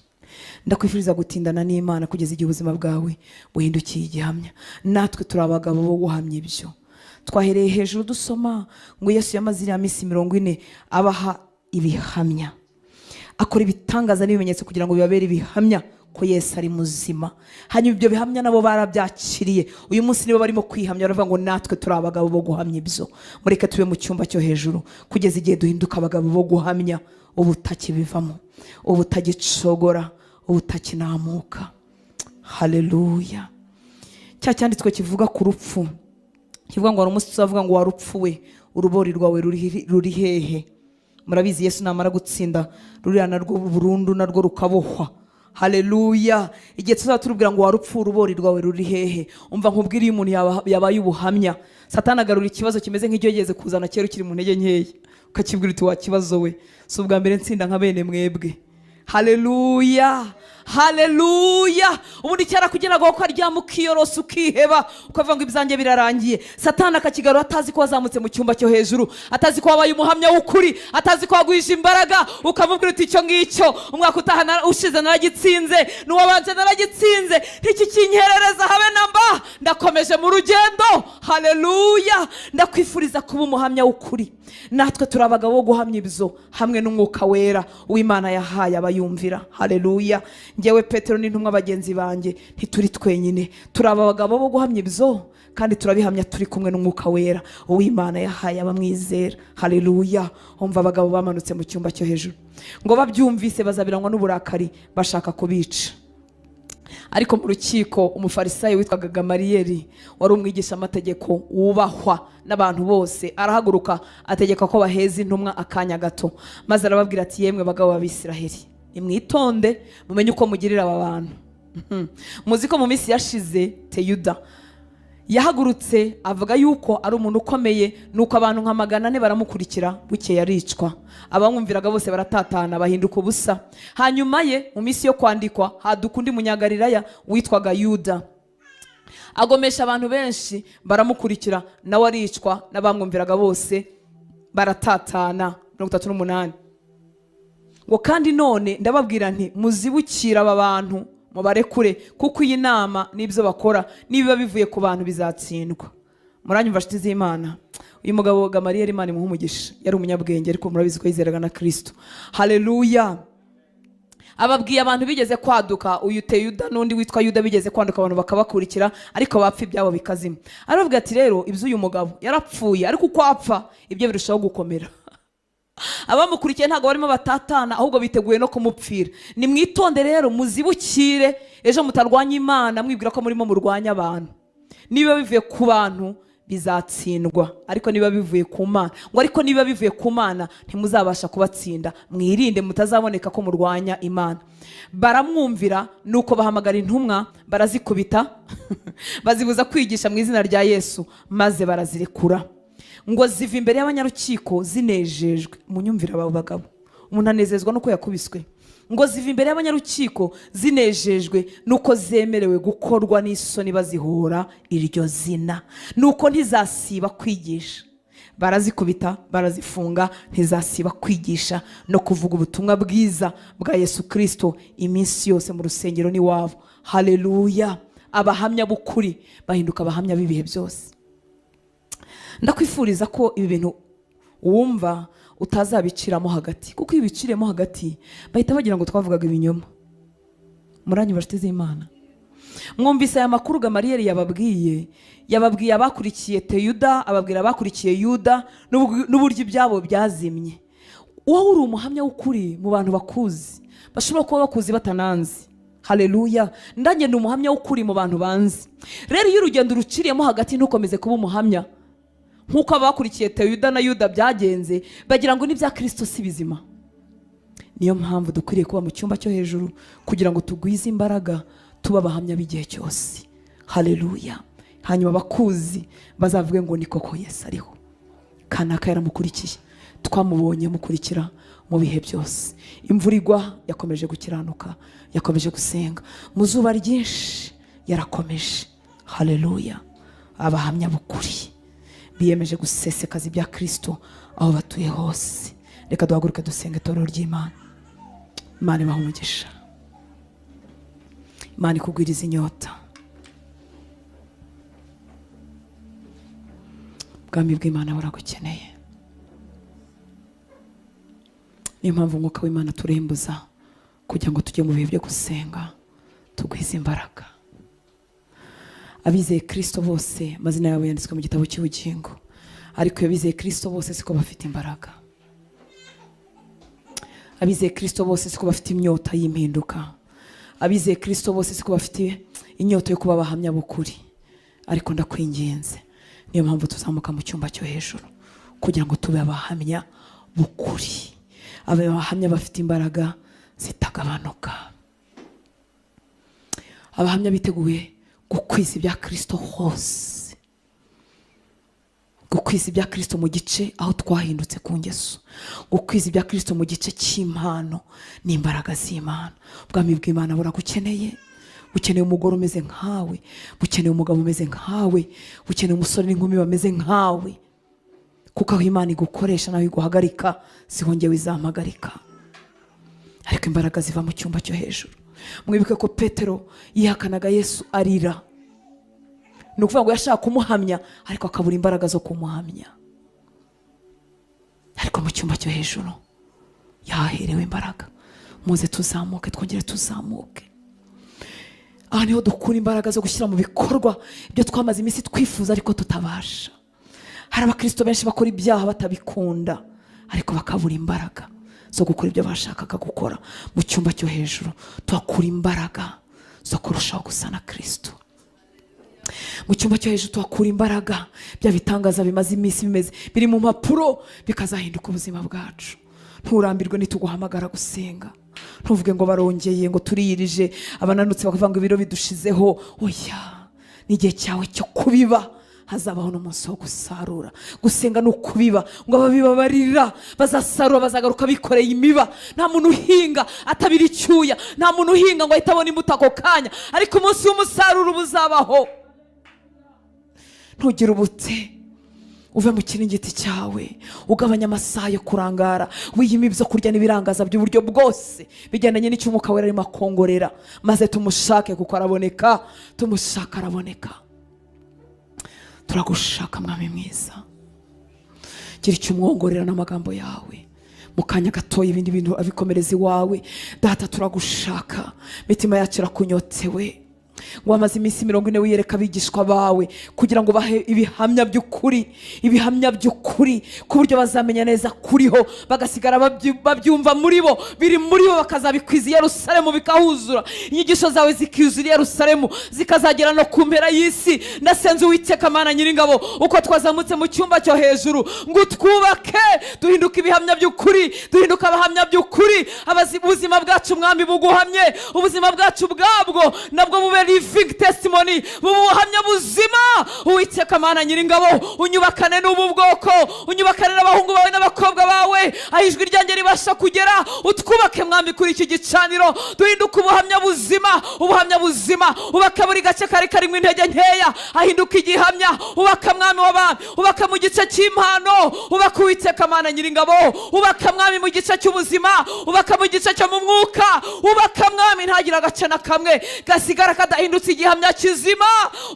Ndakwifuriza gutindana n'Imana kugeza igihe ubuzima bwawe buhindukiye igihamya. Natwe turi abagabo bo guhamya ibyo. Twahereye hejuru dusoma ngo Yesu yamaze iriya minsi 40 abaha ibihamya, akora ibitangaza n'ibimenyetso kugira ngo bibabere ibihamya ko Yesu ari muzima. Hanyuma ibyo bihamya nabo barabyakiriye. Uyu munsi nibo barimo kwihamya, baravuga ngo natwe turi abagabo bo guhamya ibyo. Mureke tube mu cyumba cyo hejuru kugeza igihe duhinduka abagabo bo guhamya ubutakibivamo, ubutagicogora, ubutakinamuka. Haleluya. Cya cyanditswe kivuga ku rupfu, kivuga ngo hari umunsi tuzavuga ngo warupfuwe, urubori rwawe ruri hehe? Murabizi Yesu namara gutsinda ruriya narwo burundu narwo rukabohwa. Haleluya. Igihe tuzaba turubwira ngo warupfu, urubori rwawe ruri hehe? Umva nkubwire, iyo umuntu yabaye ubuhamya, Satani agarura ikibazo kimeze nk'icyo yigeze kuzana kera ukiri mu ntege nkeya, ukakibwira uti wa kibazo we, si ubwa mbere nsinda nka bene mwebwe. Haleluya. Haleluya. Ubundi cyara kugira ngo ko aryama ukiyorosa ukiheba, ukavuga ngo ibyanjye birarangiye. Satani akakigarura atazi ko wazamutse mu cyumba cyo hejuru, atazi ko wabaye umuhamya w'ukuri, atazi ko wagwije imbaraga, ukamubwira uti icyo ngicyo umwaka utaha ushize naragitsinze, n'uwabanje naragitsinze, ntikikinkerereza habe namba, ndakomeje mu rugendo. Haleluya. Ndakwifuriza kuba umuhamya w'ukuri. Natwe turi abagabo bo guhamya ibyo hamwe n'umwuka wera uw'Imana yahaye abayumvira. Haleluya. Njyewe Petero n'intumwa bagenzi banjye ntituri twenyine, turi abagabo bo guhamya ibyo kandi turabihamya turi kumwe n'umwuka wera uw'Imana yahaye abamwizera. Haleluya. Umva abagabo bamanutse mu cyumba cyo hejuru ngo babyumvise bazabirangwa n'uburakari bashaka kubica. Ariko mu rukiko umufarisayo witwaga Gamaliyeli wari umwigisha amategeko wubahwa n'abantu bose arahaguruka ategeka ko baheza intumwa akanya gato, maze arababwira ati yemwe bagabo b'Abisiraheli, nimwitonde mumenye uko mugirira aba bantu. Muzi ko mu minsi yashize Teyuda yahagurutse avuga yuko ari umuntu ukomeye, nuko abantu nka 400 baramukurikira, bukeye aricwa. Abamwumviraga bose baratatana bahinduka ubusa. Hanyuma ye mu minsi yo kwandikwa haduka undi munyagalilaya witwaga Yuda, agomesha abantu benshi baramukurikira, nawe aricwa n'abamwumviraga bose baratatana. 38. Ngo kandi none ndababwira nti muzibukira aba bantu mubarekure, kuko iyi nama n'ibyo bakora nibiba bivuye ku bantu bizatsindwa. Muranyumva nshuti z'Imana? Uyu mugabo Gamaliyeli, Imana imuhe umugisha, yari umunyabwenge ariko murabizi ko yizeraga na Kristo. Haleluya. Ababwiye abantu bigeze kwaduka, uyu Teyuda n'undi witwa Yuda bigeze kwanduka abantu bakabakurikira, ariko bapfa ibyabo bikazima. Aravuga ati rero ibyo uyu mugabo yarapfuye, ariko uko apfa ibyo birushaho gukomera. Abamukurikiye ntabwo barimo batatana, ahubwo biteguye no kumupfira. Nimwitonde rero muzibukire, ejo mutarwanya Imana mwibwira ko murimo murwanya abantu. Niba bivuye ku bantu bizatsindwa, ariko niba bivuye ku Mana, ngo ariko niba bivuye ku Mana ntimuzabasha kubatsinda. Mwirinde mutazaboneka ko murwanya Imana. Baramwumvira, nuko bahamagara intumwa barazikubita bazibuza kwigisha mu izina rya Yesu, maze barazirekura. Ngo ziva imbere y'abanyarukiko zinejejwe. Munyumvira abo bagabo, umuntu anezezwa nuko yakubiswe. Ngo ziva imbere y'abanyarukiko zinejejwe nuko zemerewe gukorwa n'isoni bazihora iryo zina, nuko ntizasiba kwigisha. Barazikubita barazifunga, ntizasiba kwigisha no kuvuga ubutumwa bwiza bwa Yesu Kristo iminsi yose mu rusengero n'iwabo. Haleluya. Abahamya b'ukuri bahinduka abahamya b'ibihe byose. Ndakwifuriza ko ibi bintu wumva utazabiciramo hagati, kuko iyo ubiciremo hagati bahita bagira ngo twavugaga ibinyoma. Muranyumva nshuti z'Imana? Mwumvise aya makuru Gamaliyeli yababwiye, yababwiye abakurikiye Teyuda, ababwira abakurikiye Yuda n'uburyo ibyabo byazimye. Wowe uri umuhamya w'ukuri mu bantu bakuzi, bashobora kuba bakuzi batananzi. Haleluya. Ndanjye ndi umuhamya w'ukuri mu bantu banzi. Rero iyo urugendo ruciriyemo hagati ntukomeze kuba umuhamya nkuko abakurikiye Teyuda na Yuda byagenze, bagira ngo n'ibya Kristo si bizima. Niyo mpamvu dukwiriye kuba mu cyumba cyo hejuru kugira ngo tugwize imbaraga, tuba abahamya b'igihe cyose. Haleluya. Hanyuma abakuzi bazavuge ngo ni koko Yesu ariho. Kanaka yaramukurikiye, twamubonye amukurikira mu bihe byose. Imvura igwa yakomeje gukiranuka, yakomeje gusenga. Mu zuba ryinshi yarakomeje. Haleluya. Abahamya b'ukuri biyemeje gusesekaza ibya Kristo aho batuye hose. Reka duhaguruke dusenge itorero ry'Imana. Imana ibahe umugisha. Imana ikugwiriza inyota. Ubwami bw'Imana buragukeneye. Niyo mpamvu umwuka w'Imana turembuza kugira ngo tujye mu bihe byo gusenga tugwize imbaraga. Abizeye Kristo bose amazina yabo yanditswe mu gitabo cy'ubugingo, ariko iyo bizeye Kristo bose siko bafite imbaraga. Abizeye Kristo bose siko bafite imyota y'impinduka. Abizeye Kristo bose siko bafite inyota yo kuba abahamya b'ukuri. Ariko ndakwinginze, niyo mpamvu tuzamuka mu cyumba cyo hejuru kugira ngo tube abahamya b'ukuri, abahamya bafite imbaraga zitagabanuka, abahamya biteguye gukwiza ibya Kristo hose, gukwiza ibya Kristo mu gice aho twahindutse ku ngeso, gukwiza ibya Kristo mu gice cy'impano n'imbaraga z'Imana. Ubwami bw'Imana buragukeneye. Bukeneye umugore umeze nkawe, bukeneye umugabo umeze nkawe, bukeneye umusore n'inkumi bameze nkawe. Kuko aho Imana igukoresha nawe iguhagarika siho njyewe izampagarika. Ariko imbaraga ziva mu cyumba cyo hejuru. Mwibuke ko Petero yihakanaga Yesu arira. Ni ukuvuga ngo yashaka kumuhamya ariko akabura imbaraga zo kumuhamya. Ariko mu cyumba cyo hejuru yaherewe imbaraga. Muze tuzamuke, twongere tuzamuke. Aha niho dukura imbaraga zo gushyira mu bikorwa ibyo twamaze iminsi twifuza ariko tutabasha. Hari abakristo benshi bakora ibyaha batabikunda, ariko bakabura imbaraga zo gukora ibyo bashakaga gukora. Mu cyumba cyo hejuru tuhakura imbaraga zo kurushaho gusa na Kristo. Mu cyumba cyo hejuru tuhakura imbaraga, bya bitangaza bimaze iminsi bimeze biri mu mpapuro bikazahinduka ubuzima bwacu. Nturambirwe nituguhamagara gusenga. Ntuvuge ngo barongeye ngo turiyirije, abananutse bakavuga ngo ibiro bidushizeho. Oya, ni igihe cyawe cyo kubiba. Hazabaho n'umunsi wo gusarura. Gusenga ni ukubiba, ngo ababibabarira bazasarura, bazagaruka bikoreye imiba. Nta muntu uhinga atabira icyuya, nta muntu uhinga ngo ahite abona imbuto ako kanya, ariko umunsi w'umusaruro uzabaho. Ntugire ubute, uve mu kiringiti cyawe, ugabanya amasaha yo kurangara, wiyime ibyo kurya n'ibirangaza by'uburyo bwose bigendanye n'icyo Umwuka Wera arimo akongorera, maze tumushake kuko araboneka, tumushaka araboneka. Turagushaka Mwami mwiza, gira icyo umwongorera n'amagambo yawe. Mu kanya gatoya ibindi bintu abikomereza iwawe. Data turagushaka, imitima yacu irakunyotewe. Ngo amaze iminsi 40 wiyereka abigishwa bawe kugira ngo bahe ibihamya by'ukuri, ibihamya by'ukuri ku buryo bazamenya neza kuriho, bagasigara babyumva muri bo, biri muri bo, bakazabikwiza i Yerusalemu bikahuzura, inyigisho zawe zikuzura i Yerusalemu zikazagera no ku mpera y'isi. Ndasenze Uwiteka Mana Nyiringabo, uko twazamutse mu cyumba cyo hejuru ngo twubake, duhinduke ibihamya by'ukuri, duhinduke abahamya by'ukuri. Ubuzima bwacu Mwami buguhamye, ubuzima bwacu bwabwo nabwo bube living testimony, bubuhamya buzima. Uwiteka Mana Nyiringabo, unyubakane n'ubu bwoko, unyubakane n'abahungu bawe n'abakobwa bawe, aho ijwi ryanjye ribasha kugera. Utwubake Mwami kuri iki gicaniro, duhinduke ubuhamya buzima, ubuhamya buzima. Ubaka buri gace kari karimo intege nkeya ahinduka igihamya. Ubaka Mwami w'abami, ubaka mu gice cy'impano, ubaka Uwiteka Mana Nyiringabo, ubaka Mwami mu gice cy'ubuzima, ubaka mu gice cyo mu mwuka, ubaka Mwami ntagira agace na kamwe gasigara kadahindutse igihamya kizima.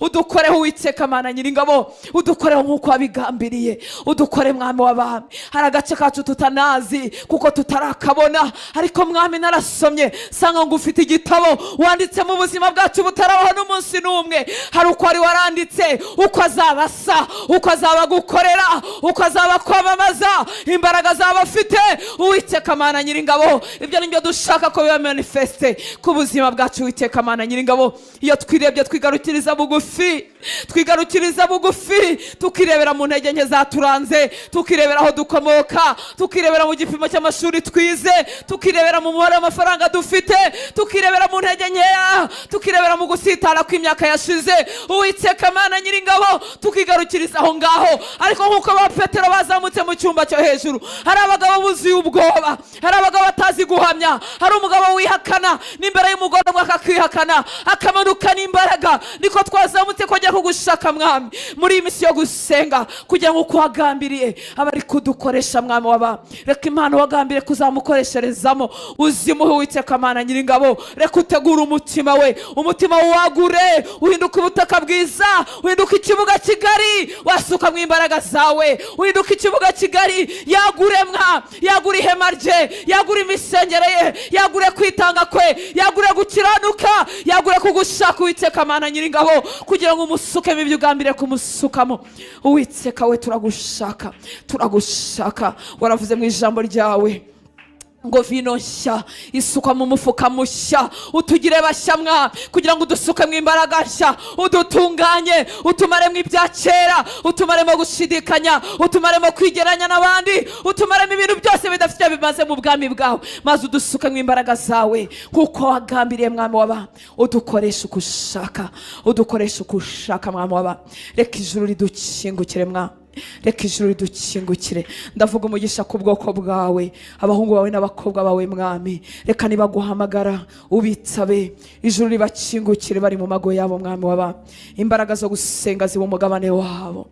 Udukoreho Uwiteka Mana Nyiringabo, udukoreho nk'uko wabigambiriye, udukore Mwami w'abami. Hari agace kacu tutanazi kuko tutarakabona, ariko Mwami narasomye sanga ngo ufite igitabo wanditsemo ubuzima bwacu butarabaho n'umunsi n'umwe. Hari uko wari waranditse, uko azaba asa, uko azaba gukorera, uko azaba kwamamaza, imbaraga azaba afite. Uwiteka Mana Nyiringabo, ibyo ni byo dushaka ko biba manifeste ku buzima bwacu. Uwiteka Mana Nyiringabo, iyo Iyo twirebye twigarukiriza bugufi, twigarukiriza bugufi, tukirebera mu ntege nke zaturanze, tukirebera aho dukomoka, tukirebera mu gipimo cy'amashuri twize, tukirebera mu mubare w'amafaranga dufite, tukirebera mu ntege nkeya, tukirebera mu gusitara kw'imyaka yashize. Uwiteka Mana Nyiringabo, tukigarukiriza aho ngaho. Ariko nk'uko ba Petero bazamutse mu cyumba cyo hejuru, hari abagabo buzuye ubwoba, hari abagabo batazi guhamya, hari umugabo wihakana n'imbere y'umugore umwe akakihakana, akamanuka n'imbaraga. Niko twazamutse kongera kugushaka Mwami muri iyi minsi yo gusenga, kugira ngo uko wagambiriye abari kudukoresha Mwami waba, reka impano wagambiriye kuzamukoresherezamo uzimuhe. Uwiteka Mana Nyiringabo, reka utegure umutima we, umutima wagure, uhinduke ubutaka bwiza, uhinduke ikibuga kigari wasukamo imbaraga zawe, uhinduke ikibuga kigari yagure mwa, yagure ihema rye, yagure imisengere ye, yagure kwitanga kwe, yagure gukiranuka, yagure kugushaka. Uwiteka Mana Nyiringabo, kugira ngo umusukemo ibyo ugambiriye kumusukamo. Uwiteka we, turagushaka, turagushaka. Waravuze mu ijambo ryawe ngo vino nshya isukwa mu mufuka mushya, utugire bashya mwa, kugira ngo udusukemo imbaraga nshya, udutunganye, utumaremo ibya kera, utumaremo gushidikanya, utumaremo kwigeranya n'abandi, utumaremo ibintu byose bidafite bimaze mu bwami bwawe, maze udusukemo imbaraga zawe kuko wagambiriye Mwami waba. Udukoresha uko ushaka, udukoresha uko ushaka Mwami waba. Reka ijuru ridukingukire mwa, reka ijuru ridukingukire. Ndavuga umugisha ku bwoko bwawe, abahungu bawe n'abakobwa bawe Mwami. Reka nibaguhamagara ubitabe, ijuru ribakingukire bari mu mago yabo Mwami waba. Imbaraga zo gusenga ziba umugabane wabo,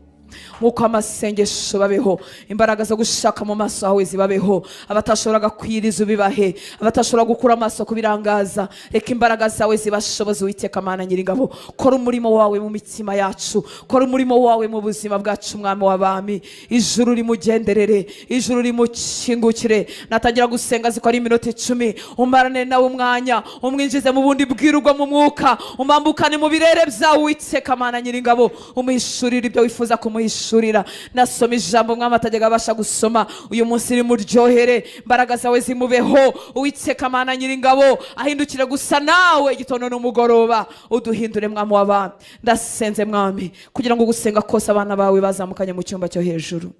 nk'uko amasengesho babeho, imbaraga zo gushaka mu maso hawe zibabeho. Abatashoboraga kwiriza ubibahe, abatashobora gukura amaso kubirangaza, reka imbaraga zawe zibashoboze. Uwiteka Mana Nyiringabo, kora umurimo wawe mu mitima yacu, kora umurimo wawe mu buzima bwacu Mwami w'abami. Ijuru rimugenderere, ijuru rimukingukire. Natangira gusenga zikora iminota 10, umarane nawe umwanya, umwinjize mu bundi bwirugwa mu mwuka, umambukane mu birere byawe. Uwiteka Mana Nyiringabo, umuhishurire ibyo wifuza kumuhishurira. Nasoma ijambo Mwami atajyaga abasha gusoma, uyu munsi rimuryohere, imbaraga zawe zimubeho. Uwiteka Mana Nyiringabo, ahindukire gusa nawe igitondo n'umugoroba, uduhindure Mwami w'abami. Ndasenze Mwami kugira ngo gusenga kose abana bawe bazamukanye mu cyumba cyo hejuru,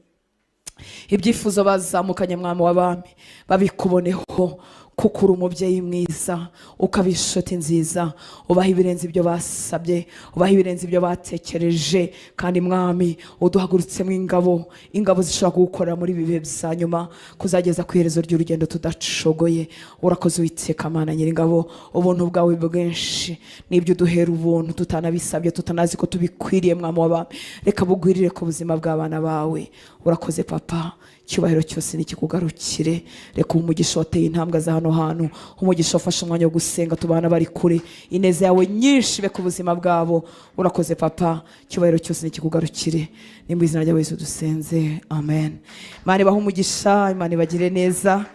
ibyifuzo bazamukanye Mwami w'abami babikuboneho, kuko uri umubyeyi mwiza, ukaba inshuti nziza, ubaha ibirenze ibyo basabye, ubaha ibirenze ibyo batekereje. Kandi Mwami uduhagurutsemo ingabo, ingabo zishobora kugukorera muri ibi bihe bya nyuma, kuzageza ku iherezo ry'urugendo tudacogoye. Urakoze Uwiteka Mana Nyiringabo, ubuntu bwawe bwinshi n'ibyo uduhera ubuntu tutanabisabye, tutanazi ko tubikwiriye Mwami w'abami, reka bugwirire ku buzima bw'abana bawe. Urakoze Papa, icyubahiro cyose nikikugarukire. Reka umugisha wateye intambwe za hano hantu, umugisha wafashe umwanya wo gusenga tubana bari kure, ineza yawe nyinshi be ku buzima bwabo. Urakoze Papa, icyubahiro cyose nikikugarukire. Ni mu izina rya Yesu dusenze, amen. Imana ibahe umugisha, Imana ibagire neza.